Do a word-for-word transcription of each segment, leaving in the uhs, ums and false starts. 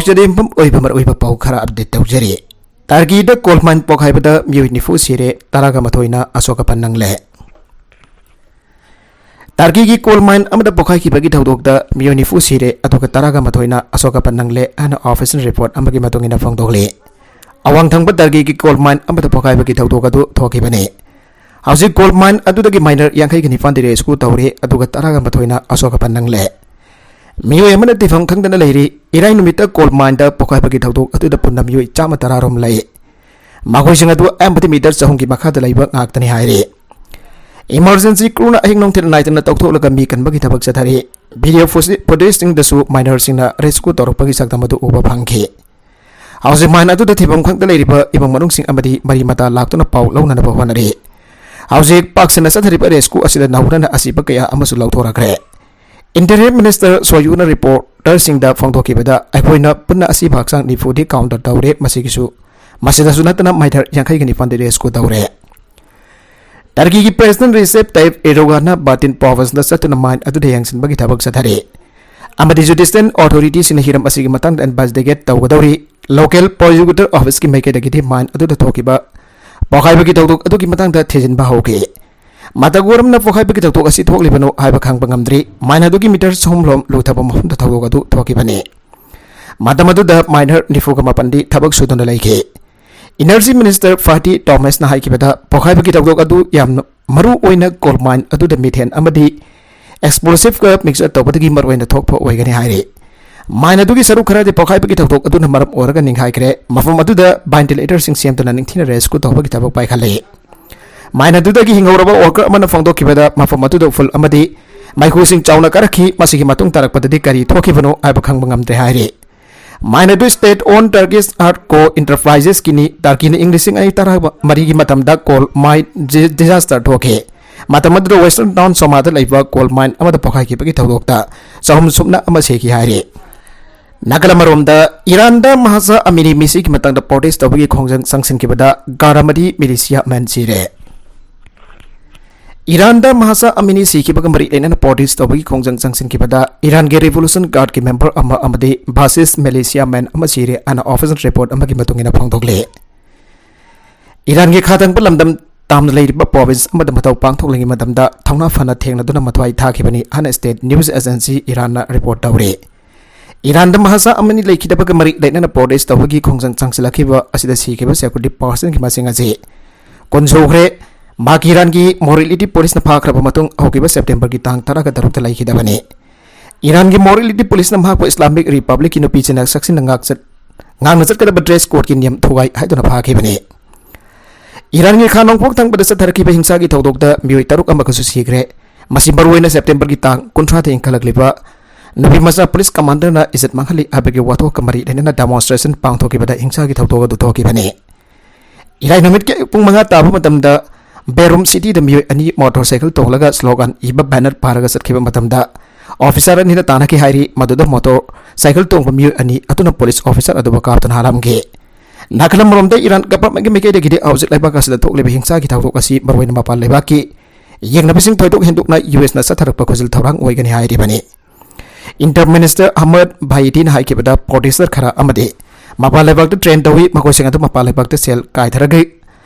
ꯆꯔꯦꯝꯕꯝ ꯑꯣꯏꯕ ꯃꯔꯨꯑꯣꯏꯕ ꯄꯥꯎ ꯈꯔ ꯑꯞꯗꯦꯠ ꯇꯧꯖꯔꯤ꯫ ꯇꯔꯀꯤꯗ ꯀꯣꯜ ꯃꯥꯏꯟ ꯄꯣꯈꯥꯏꯕꯗ ꯃꯤꯑꯣꯏ ꯅꯤꯐꯨ ꯁꯤꯔꯦ, ꯇꯔꯥꯒ ꯃꯥꯊꯣꯏꯅ ꯑꯁꯣꯛ ꯑꯄꯟ ꯅꯪꯂꯦ꯫ ꯇꯔꯀꯤꯒꯤ ꯀꯣꯜ ꯃꯥꯏꯟ ꯑꯃꯗ ꯄꯣꯈꯥꯏꯈꯤꯕꯒꯤ ꯊꯧꯗꯣꯛꯇ ꯃꯤꯑꯣꯏ ꯅꯤꯐꯨ ꯁꯤꯔꯦ, ꯑꯗꯨꯒ ꯇꯔꯥꯒ ꯃꯥꯊꯣꯏꯅ ꯑꯁꯣꯛ ꯑꯄꯟ ꯅꯪꯂꯦ ꯍꯥꯏꯅ ꯑꯣꯐꯤꯁꯤꯌꯦꯜ ꯔꯤꯄꯣꯔꯠ ꯑꯃꯒꯤ ꯃꯇꯨꯡ ꯏꯟꯅ ꯐꯣꯡꯗꯣꯛꯂꯤ꯫ ꯑꯋꯥꯡ ꯊꯪꯕ ꯇꯔꯀꯤꯒꯤ ꯀꯣꯜ ꯃꯥꯏꯟ ꯑꯃꯗ ꯄꯣꯈꯥꯏꯕꯒꯤ ꯊꯧꯗꯣꯛ ꯑꯗꯨ ꯊꯣꯛꯈꯤꯕꯅꯤ꯫ ꯍꯧꯖꯤꯛ ꯀꯣꯜ ꯃꯥꯏꯟ ꯑꯗꯨꯗꯒꯤ ꯃꯥꯏꯅꯔ ꯌꯥꯡꯈꯩꯒ ꯅꯤꯄꯥꯟꯗꯤ ꯔꯦꯁꯀ꯭ꯌꯨ ꯇꯧꯔꯦ, ꯑꯗꯨꯒ ꯇꯔꯥꯒ ꯃꯥꯊꯣꯏꯅ ꯑꯁꯣꯛ ꯑꯄꯟ ꯅꯪꯂꯦ꯫ ꯃꯤꯑꯣꯏ ꯑꯃꯅ ꯊꯤꯐꯝ ꯈꯪꯗꯅ ꯂꯩꯔꯤ꯫ ꯏꯔꯥꯏ ꯅꯨꯃꯤꯠꯇ ꯀꯣꯜ ꯃꯥꯏꯟꯗ ꯄꯣꯈꯥꯏꯕꯒꯤ ꯊꯧꯗꯣꯛ ꯑꯗꯨꯗ ꯄꯨꯟꯅ ꯃꯤꯑꯣꯏ ꯆꯥꯝꯃ ꯇꯔꯥꯔꯣꯝ ꯂꯩ꯫ ꯃꯈꯣꯏꯁꯤꯡ ꯑꯗꯨ ꯑꯌꯥꯝꯕꯗꯤ ꯃꯤꯇꯔ ꯆꯍꯨꯝꯒꯤ ꯃꯈꯥꯗ ꯂꯩꯕ ꯉꯥꯛꯇꯅꯤ ꯍꯥꯏꯔꯤ꯫ ꯏꯃꯔꯖꯦꯟꯁꯤ ꯀ꯭ꯔꯨꯅ ꯑꯍꯤꯡ ꯅꯨꯡꯊꯤꯜ ꯅꯥꯏꯗꯅ ꯇꯧꯊꯣꯛꯂꯒ ꯃꯤ ꯀꯟꯕꯒꯤ ꯊꯕꯛ ꯆꯠꯊꯔꯤ꯫ ꯚꯤꯗꯤꯑꯣ ꯐꯨꯁꯤ-, ꯐꯨꯇꯦꯖꯁꯤꯡꯗꯁꯨ ꯃꯥꯏꯅꯔꯁꯤꯡꯅ ꯔꯦꯁꯀ꯭ꯌꯨ ꯇꯧꯔꯛꯄꯒꯤ ꯁꯛꯇꯝ ꯑꯗꯨ ꯎꯕ ꯐꯪꯈꯤ꯫ ꯍꯧꯖꯤꯛ ꯃꯥꯏꯟ ꯑꯗꯨꯗ ꯊꯤꯐꯝ ꯈꯪꯗ ꯂꯩꯔꯤꯕ ꯏꯃꯨꯡ ꯃꯅꯨꯡꯁꯤꯡ ꯑꯃꯗꯤ ꯃꯔꯤ ꯃꯇꯥ ꯂꯥꯛꯇꯨꯅ ꯄꯥꯎ ꯂꯧꯅꯅꯕ ꯍꯣꯠꯅꯔꯤ꯫ ꯍꯧꯖꯤꯛ ꯄꯥꯛ ꯁꯟꯅ ꯆꯠꯊꯔꯤꯕ ꯔꯦꯁꯀ꯭ꯌꯨ ꯑꯁꯤꯗ ꯅꯧꯔꯅ ꯑꯁꯤꯕ ꯀꯌꯥ ꯑꯃꯁꯨ ꯂꯧꯊꯣꯔꯛꯈ꯭ꯔꯦ꯫ ꯏꯟꯇꯤꯔꯤꯌꯔ ꯃꯤꯅꯤꯁꯇꯔ ꯁꯣꯌꯨꯅ ꯔꯤꯄꯣꯔꯇꯔꯁꯤꯡꯗ ꯐꯣꯡꯗꯣꯛꯈꯤꯕꯗ, ꯑꯩꯈꯣꯏꯅ ꯄꯨꯟꯅ ꯑꯁꯤꯕ ꯍꯛꯆꯥꯡ ꯅꯤꯐꯨꯗꯤ ꯀꯥꯎꯟꯇꯔ ꯇꯧꯔꯦ, ꯃꯁꯤꯒꯤꯁꯨ, ꯃꯁꯤꯗꯁꯨ ꯅꯠꯇꯅ ꯃꯥꯏꯅꯔ ꯌꯥꯡꯈꯩꯒ ꯅꯤꯄꯥꯟꯗꯤ ꯔꯦꯁꯀ꯭ꯌꯨ ꯇꯧꯔꯦ꯫ ꯇꯔꯀꯤꯒꯤ ꯄ꯭ꯔꯦꯁꯤꯗꯦꯟꯠ ꯔꯤꯁꯦꯞ ꯇꯥꯏꯞ ꯑꯦꯔꯗꯣꯒꯥꯟꯅ ꯕꯥꯇꯤꯟ ꯄ꯭ꯔꯣꯚꯤꯟꯁꯇ ꯆꯠꯇꯨꯅ ꯃꯥꯏꯟ ꯑꯗꯨꯗ ꯌꯦꯡꯁꯤꯟꯕꯒꯤ ꯊꯕꯛ ꯆꯠꯊꯔꯤ, ꯑꯃꯗꯤ ꯖꯨꯗꯤꯁꯤꯌꯦꯜ ꯑꯣꯊꯣꯔꯤꯇꯤꯁꯤꯡꯅ ꯍꯤꯔꯝ ꯑꯁꯤꯒꯤ ꯃꯇꯥꯡꯗ ꯏꯟꯚꯦꯁꯇꯤꯒꯦꯠ ꯇꯧꯒꯗꯧꯔꯤ꯫ ꯂꯣꯀꯦꯜ ꯄ꯭ꯔꯣꯁꯤꯀ꯭ꯌꯨꯇꯔ ꯑꯣꯐꯤꯁꯀꯤ ꯃꯥꯏꯀꯩꯗꯒꯤꯗꯤ ꯃꯥꯏꯟ ꯑꯗꯨꯗ ꯊꯣꯛꯈꯤꯕ ꯄꯣꯈꯥꯏꯕꯒꯤ ꯊꯧꯗꯣꯛ ꯑꯗꯨꯒꯤ ꯃꯇꯥꯡꯗ ꯊꯤꯖꯤꯟꯕ ꯍꯧꯈꯤ꯫ ꯃꯇꯧ ꯀꯔꯝꯅ ꯄꯣꯈꯥꯏꯕꯒꯤ ꯊꯧꯗꯣꯛ ꯑꯁꯤ ꯊꯣꯛꯂꯤꯕꯅꯣ ꯍꯥꯏꯕ ꯈꯪꯕ ꯉꯝꯗ꯭ꯔꯤ꯫ ꯃꯥꯏꯟ ꯑꯗꯨꯒꯤ ꯃꯤꯇꯔ ꯆꯍꯨꯝ ꯂꯣꯝ ꯂꯨꯊꯕ ꯃꯐꯝꯗ ꯊꯧꯗꯣꯛ ꯑꯗꯨ ꯊꯣꯛꯈꯤꯕꯅꯤ꯫ ꯃꯇꯝ ꯑꯗꯨꯗ ꯃꯥꯏꯅꯔ ꯅꯤꯐꯨꯒ ꯃꯥꯄꯟꯗꯤ ꯊꯕꯛ ꯁꯨꯗꯨꯅ ꯂꯩꯈꯤ꯫ ꯏꯅꯔꯖꯤ ꯃꯤꯅꯤꯁꯇꯔ ꯐꯥꯇꯤ ꯇꯣꯃꯁꯅ ꯍꯥꯏꯈꯤꯕꯗ, ꯄꯣꯈꯥꯏꯕꯒꯤ ꯊꯧꯗꯣꯛ ꯑꯗꯨ ꯌꯥꯝꯅ ꯃꯔꯨ ꯑꯣꯏꯅ ꯀꯣꯜ ꯃꯥꯏꯟ ꯑꯗꯨꯗ ꯃꯤꯊꯦꯟ ꯑꯃꯗꯤ ꯑꯦꯛꯁꯄ꯭ꯂꯣꯁꯤꯚꯀ ꯃꯤꯛꯁꯆꯔ ꯇꯧꯕꯗꯒꯤ ꯃꯔꯨꯑꯣꯏꯅ ꯊꯣꯛꯄ ꯑꯣꯏꯒꯅꯤ ꯍꯥꯏꯔꯤ꯫ ꯃꯥꯏꯟ ꯑꯗꯨꯒꯤ ꯁꯔꯨꯛ ꯈꯔꯗꯤ ꯄꯣꯈꯥꯏꯕꯒꯤ ꯊꯧꯗꯣꯛ ꯑꯗꯨꯅ ꯃꯔꯝ ꯑꯣꯏꯔꯒ ꯅꯤꯡꯈꯥꯏꯈ꯭ꯔꯦ꯫ ꯃꯐꯝ ꯑꯗꯨꯗ ꯚꯦꯟꯇꯤꯂꯦꯇꯔꯁꯤꯡ ꯁꯦꯝꯗꯨꯅ ꯅꯤꯡꯊꯤꯅ ꯔꯦꯁꯀ꯭ꯌꯨ ꯇꯧꯕꯒꯤ ꯊꯕꯛ ꯄꯥꯏꯈꯠꯂꯤ꯫ ꯃꯥꯏꯟ ꯑꯗꯨꯗꯒꯤ ꯍꯤꯡꯍꯧꯔꯕ ꯋꯥꯔꯀꯔ ꯑꯃꯅ ꯐꯣꯡꯗꯣꯛꯈꯤꯕꯗ, ꯃꯐꯝ ꯑꯗꯨꯗ ꯎꯐꯨꯜ ꯑꯃꯗꯤ ꯃꯩꯈꯨꯁꯤꯡ ꯆꯥꯎꯅ ꯀꯥꯔꯛꯈꯤ꯫ ꯃꯁꯤꯒꯤ ꯃꯇꯨꯡ ꯇꯥꯔꯛꯄꯗꯗꯤ ꯀꯔꯤ ꯊꯣꯛꯈꯤꯕꯅꯣ ꯍꯥꯏꯕ ꯈꯪꯕ ꯉꯝꯗ꯭ꯔꯦ ꯍꯥꯏꯔꯤ꯫ ꯃꯥꯏꯟ ꯑꯗꯨ ꯁ꯭ꯇꯦꯠ ꯑꯣꯟ ꯇꯔꯀꯤꯁ ꯑꯥꯔꯠ ꯀꯣ ꯏꯟꯇꯔꯄ꯭ꯔꯥꯏꯖꯦꯁꯀꯤꯅꯤ꯫ ꯇꯔꯀꯤꯅ ꯏꯪ ꯂꯤꯁꯤꯡ ꯑꯅꯤ ꯇꯔꯥꯃꯔꯤꯒꯤ ꯃꯇꯝꯗ ꯀꯣꯜ ꯃꯥꯏꯟ ꯗꯤ-, ꯗꯤꯖꯥꯁꯇꯔ ꯊꯣꯛꯈꯤ꯫ ꯃꯇꯝ ꯑꯗꯨꯗ ꯋꯦꯁꯇꯔꯟ ꯇꯥꯎꯟ ꯁꯣꯃꯥꯗ ꯂꯩꯕ ꯀꯣꯜ ꯃꯥꯏꯟ ꯑꯃꯗ ꯄꯣꯈꯥꯏꯈꯤꯕꯒꯤ ꯊꯧꯗꯣꯛꯇ ꯆꯍꯨꯝ ꯁꯨꯞꯅ ꯑꯃ ꯁꯤꯈꯤ ꯍꯥꯏꯔꯤ꯫ ꯅꯥꯀꯜ ꯑꯃꯔꯣꯝꯗ, ꯏꯔꯥꯟꯗ ꯃꯍꯥꯖꯥ ꯑꯃꯤꯅꯤ ꯃꯤꯁꯤꯒꯤ ꯃꯇꯥꯡꯗ ꯄ꯭ꯔꯣꯇꯦꯁ ꯇꯧꯕꯒꯤ ꯈꯣꯡꯖꯪ ꯆꯪꯁꯤꯟꯈꯤꯕꯗ ꯒꯥꯔꯥꯃꯗꯤ ꯃꯤꯂꯤꯁꯤꯌꯥ ꯃꯦꯟ ꯁꯤꯔꯦ꯫ ꯏꯔꯥꯟꯗ ꯃꯍꯁꯥ ꯑꯃꯤꯅꯤ ꯁꯤꯈꯤꯕꯒ ꯃꯔꯤ ꯂꯩꯅꯅ ꯄ꯭ꯔꯣꯇꯦꯁ ꯇꯧꯕꯒꯤ ꯈꯣꯡꯖꯪ ꯆꯪꯁꯤꯟꯈꯤꯕꯗ ꯏꯔꯥꯟꯒꯤ ꯔꯤꯚꯣꯂꯨꯁꯟ ꯒꯥꯔꯗꯀꯤ ꯃꯦꯝꯕꯔ ꯑꯃ ꯑꯃꯗꯤ ꯕꯥꯁꯤꯁ ꯃꯦꯂꯤꯁꯤꯌꯥ ꯃꯦꯟ ꯑꯃ ꯁꯤꯔꯦ ꯍꯥꯏꯅ ꯑꯣꯐꯤꯁꯤꯌꯦꯜ ꯔꯤꯄꯣꯔꯠ ꯑꯃꯒꯤ ꯃꯇꯨꯡ ꯏꯟꯅ ꯐꯣꯡꯗꯣꯛꯂꯤ꯫ ꯏꯔꯥꯟꯒꯤ ꯈꯥ ꯊꯪꯕ ꯂꯝꯗꯝ ꯇꯥꯝꯅ ꯂꯩꯔꯤꯕ ꯄ꯭ꯔꯣꯚꯤꯟꯁ ꯑꯃꯗ ꯃꯊꯧ ꯄꯥꯡꯊꯣꯛꯂꯤꯉꯩ ꯃꯇꯝꯗ ꯊꯧꯅꯥ ꯐꯅ ꯊꯦꯡꯅꯗꯨꯅ ꯃꯊ꯭ꯋꯥꯏ ꯊꯥꯈꯤꯕꯅꯤ ꯍꯥꯏꯅ ꯁ꯭ꯇꯦꯠ ꯅ꯭ꯌꯨꯁ ꯑꯦꯖꯦꯟꯁꯤ ꯏꯔꯥꯟꯅ ꯔꯤꯄꯣꯔꯠ ꯇꯧꯔꯤ꯫ ꯏꯔꯥꯟꯗ ꯃꯍꯁꯥ ꯑꯃꯅꯤ ꯂꯩꯈꯤꯗꯕꯒ ꯃꯔꯤ ꯂꯩꯅꯅ ꯄ꯭ꯔꯣꯇꯦꯁ ꯇꯧꯕꯒꯤ ꯈꯣꯡꯖꯪ ꯆꯪꯁꯤꯜꯂꯛꯈꯤꯕ ꯑꯁꯤꯗ ꯁꯤꯈꯤꯕ ꯁꯦꯀ꯭ꯌꯨꯔꯤꯇꯤ ꯄꯥꯔꯁꯟꯒꯤ ꯃꯁꯤꯡ ꯑꯁꯤ ꯀꯨꯟ ꯁꯨꯈ꯭ꯔꯦ꯫ ꯃꯍꯥꯛꯀꯤ ꯏꯔꯥꯟꯒꯤ ꯃꯣꯔꯦꯂꯤꯇꯤ ꯄꯨꯂꯤꯁꯅ ꯐꯥꯈ꯭ꯔꯕ ꯃꯇꯨꯡ ꯍꯧꯈꯤꯕ ꯁꯦꯞꯇꯦꯝꯕꯔꯒꯤ ꯇꯥꯡ ꯇꯔꯥꯒ ꯇꯔꯨꯛꯇ ꯂꯩꯈꯤꯗꯕꯅꯤ꯫ ꯏꯔꯥꯟꯒꯤ ꯃꯣꯔꯦꯂꯤꯇꯤ ꯄꯨꯂꯤꯁꯅ ꯃꯍꯥꯛꯄꯨ ꯏꯁꯂꯥꯃꯤꯛ ꯔꯤꯄꯕ꯭ꯂꯤꯛꯀꯤ ꯅꯨꯄꯤꯁꯤꯡꯅ ꯁꯛꯆꯤꯟꯅ ꯉꯥꯛꯆꯠ-, ꯉꯥꯡꯅ ꯆꯠꯀꯗꯕ ꯗ꯭ꯔꯦꯁ ꯀꯣꯗꯀꯤ ꯅꯤꯌꯝ ꯊꯨꯒꯥꯏ ꯍꯥꯏꯗꯨꯅ ꯐꯥꯈꯤꯕꯅꯤ꯫ ꯏꯔꯥꯟꯒꯤ ꯈꯥ ꯅꯣꯡꯄꯣꯛ ꯊꯪꯕꯗ ꯆꯠꯊꯔꯛꯈꯤꯕ ꯍꯤꯡꯁꯥꯒꯤ ꯊꯧꯗꯣꯛꯇ ꯃꯤꯑꯣꯏ ꯇꯔꯨꯛ ꯑꯃꯒꯁꯨ ꯁꯤꯈ꯭ꯔꯦ꯫ ꯃꯁꯤ ꯃꯔꯨꯑꯣꯏꯅ ꯁꯦꯞꯇꯦꯝꯕꯔꯒꯤ ꯇꯥꯡ ꯀꯨꯟꯊ꯭ꯔꯥꯗ ꯏꯟꯈꯠꯂꯛꯂꯤꯕ ꯅꯨꯄꯤꯃꯆꯥ ꯄꯨꯂꯤꯁ ꯀꯃꯥꯟꯗꯔꯅ ꯏꯖꯠ ꯃꯥꯡꯍꯜꯂꯤ ꯍꯥꯏꯕꯒꯤ ꯋꯥꯊꯣꯛꯀ ꯃꯔꯤ ꯂꯩꯅꯅ ꯗꯦꯃꯣꯟꯁꯇ꯭ꯔꯦꯁꯟ ꯄꯥꯡꯊꯣꯛꯈꯤꯕꯗ ꯍꯤꯡꯁꯥꯒꯤ ꯊꯧꯗꯣꯛ ꯑꯗꯨ ꯊꯣꯛꯈꯤꯕꯅꯤ꯫ ꯏꯔꯥꯏ ꯅꯨꯃꯤꯠꯀꯤ ꯑꯌꯨꯛ ꯄꯨꯡ ꯃꯉꯥ ꯇꯥꯕ ꯃꯇꯝꯗ ꯕꯦꯔꯨꯝ ꯁꯤꯇꯤꯗ ꯃꯤꯑꯣꯏ ꯑꯅꯤ ꯃꯣꯇꯣꯔ ꯁꯥꯏꯀꯜ ꯇꯣꯡꯂꯒ ꯁ꯭ꯂꯣꯒꯥꯟ ꯏꯕ ꯕꯦꯅꯔ ꯄꯥꯔꯒ ꯆꯠꯈꯤꯕ ꯃꯇꯝꯗ ꯑꯣꯐꯤꯁꯥꯔ ꯑꯅꯤꯅ ꯇꯥꯟꯅꯈꯤ ꯍꯥꯏꯔꯤ꯫ ꯃꯗꯨꯗ ꯃꯣꯇꯣꯔ ꯁꯥꯏꯀꯜ ꯇꯣꯡꯕ ꯃꯤꯑꯣꯏ ꯑꯅꯤ ꯑꯗꯨꯅ ꯄꯨꯂꯤꯁ ꯑꯣꯐꯤꯁꯥꯔ ꯑꯗꯨꯕꯨ ꯀꯥꯞꯇꯨꯅ ꯍꯥꯠꯂꯝꯈꯤ꯫ ꯅꯥꯀꯜ ꯑꯃꯔꯣꯝꯗ ꯏꯔꯥꯟ ꯒꯚꯔꯟꯃꯦꯟꯒꯤ ꯃꯥꯏꯀꯩꯗꯒꯤꯗꯤ ꯍꯧꯖꯤꯛ ꯂꯩꯕꯥꯛ ꯑꯁꯤꯗ ꯊꯣꯛꯂꯤꯕ ꯍꯤꯡꯁꯥꯒꯤ ꯊꯧꯗꯣꯛ ꯑꯁꯤ ꯃꯔꯨꯑꯣꯏꯅ ꯃꯄꯥꯟ ꯂꯩꯕꯥꯛꯀꯤ ꯌꯦꯡꯅꯕꯁꯤꯡ ꯊꯣꯏꯗꯣꯛ ꯍꯦꯟꯗꯣꯛꯅ ꯌꯨ ꯑꯦꯁꯅ ꯆꯠꯊꯔꯛꯄ ꯈꯨꯖꯤꯜ ꯊꯧꯔꯥꯡ ꯑꯣꯏꯒꯅꯤ ꯍꯥꯏꯔꯤꯕꯅꯤ꯫ ꯏꯟꯇꯔ ꯃꯤꯅꯤꯁꯇꯔ ꯑꯍꯃꯗ ꯚꯥꯏꯗꯤꯅ ꯍꯥꯏꯈꯤꯕꯗ ꯄ꯭ꯔꯣꯇꯦꯁꯇꯔ ꯈꯔ ꯑꯃꯗꯤ ꯃꯄꯥꯟ ꯂꯩꯕꯥꯛꯇ ꯇ꯭ꯔꯦꯟ ꯇꯧꯏ, ꯃꯈꯣꯏꯁꯤꯡ ꯑꯗꯨ ꯃꯄꯥꯟ ꯂꯩꯕꯥꯛꯇ ꯁꯦꯜ ꯀꯥꯏꯊꯔꯒ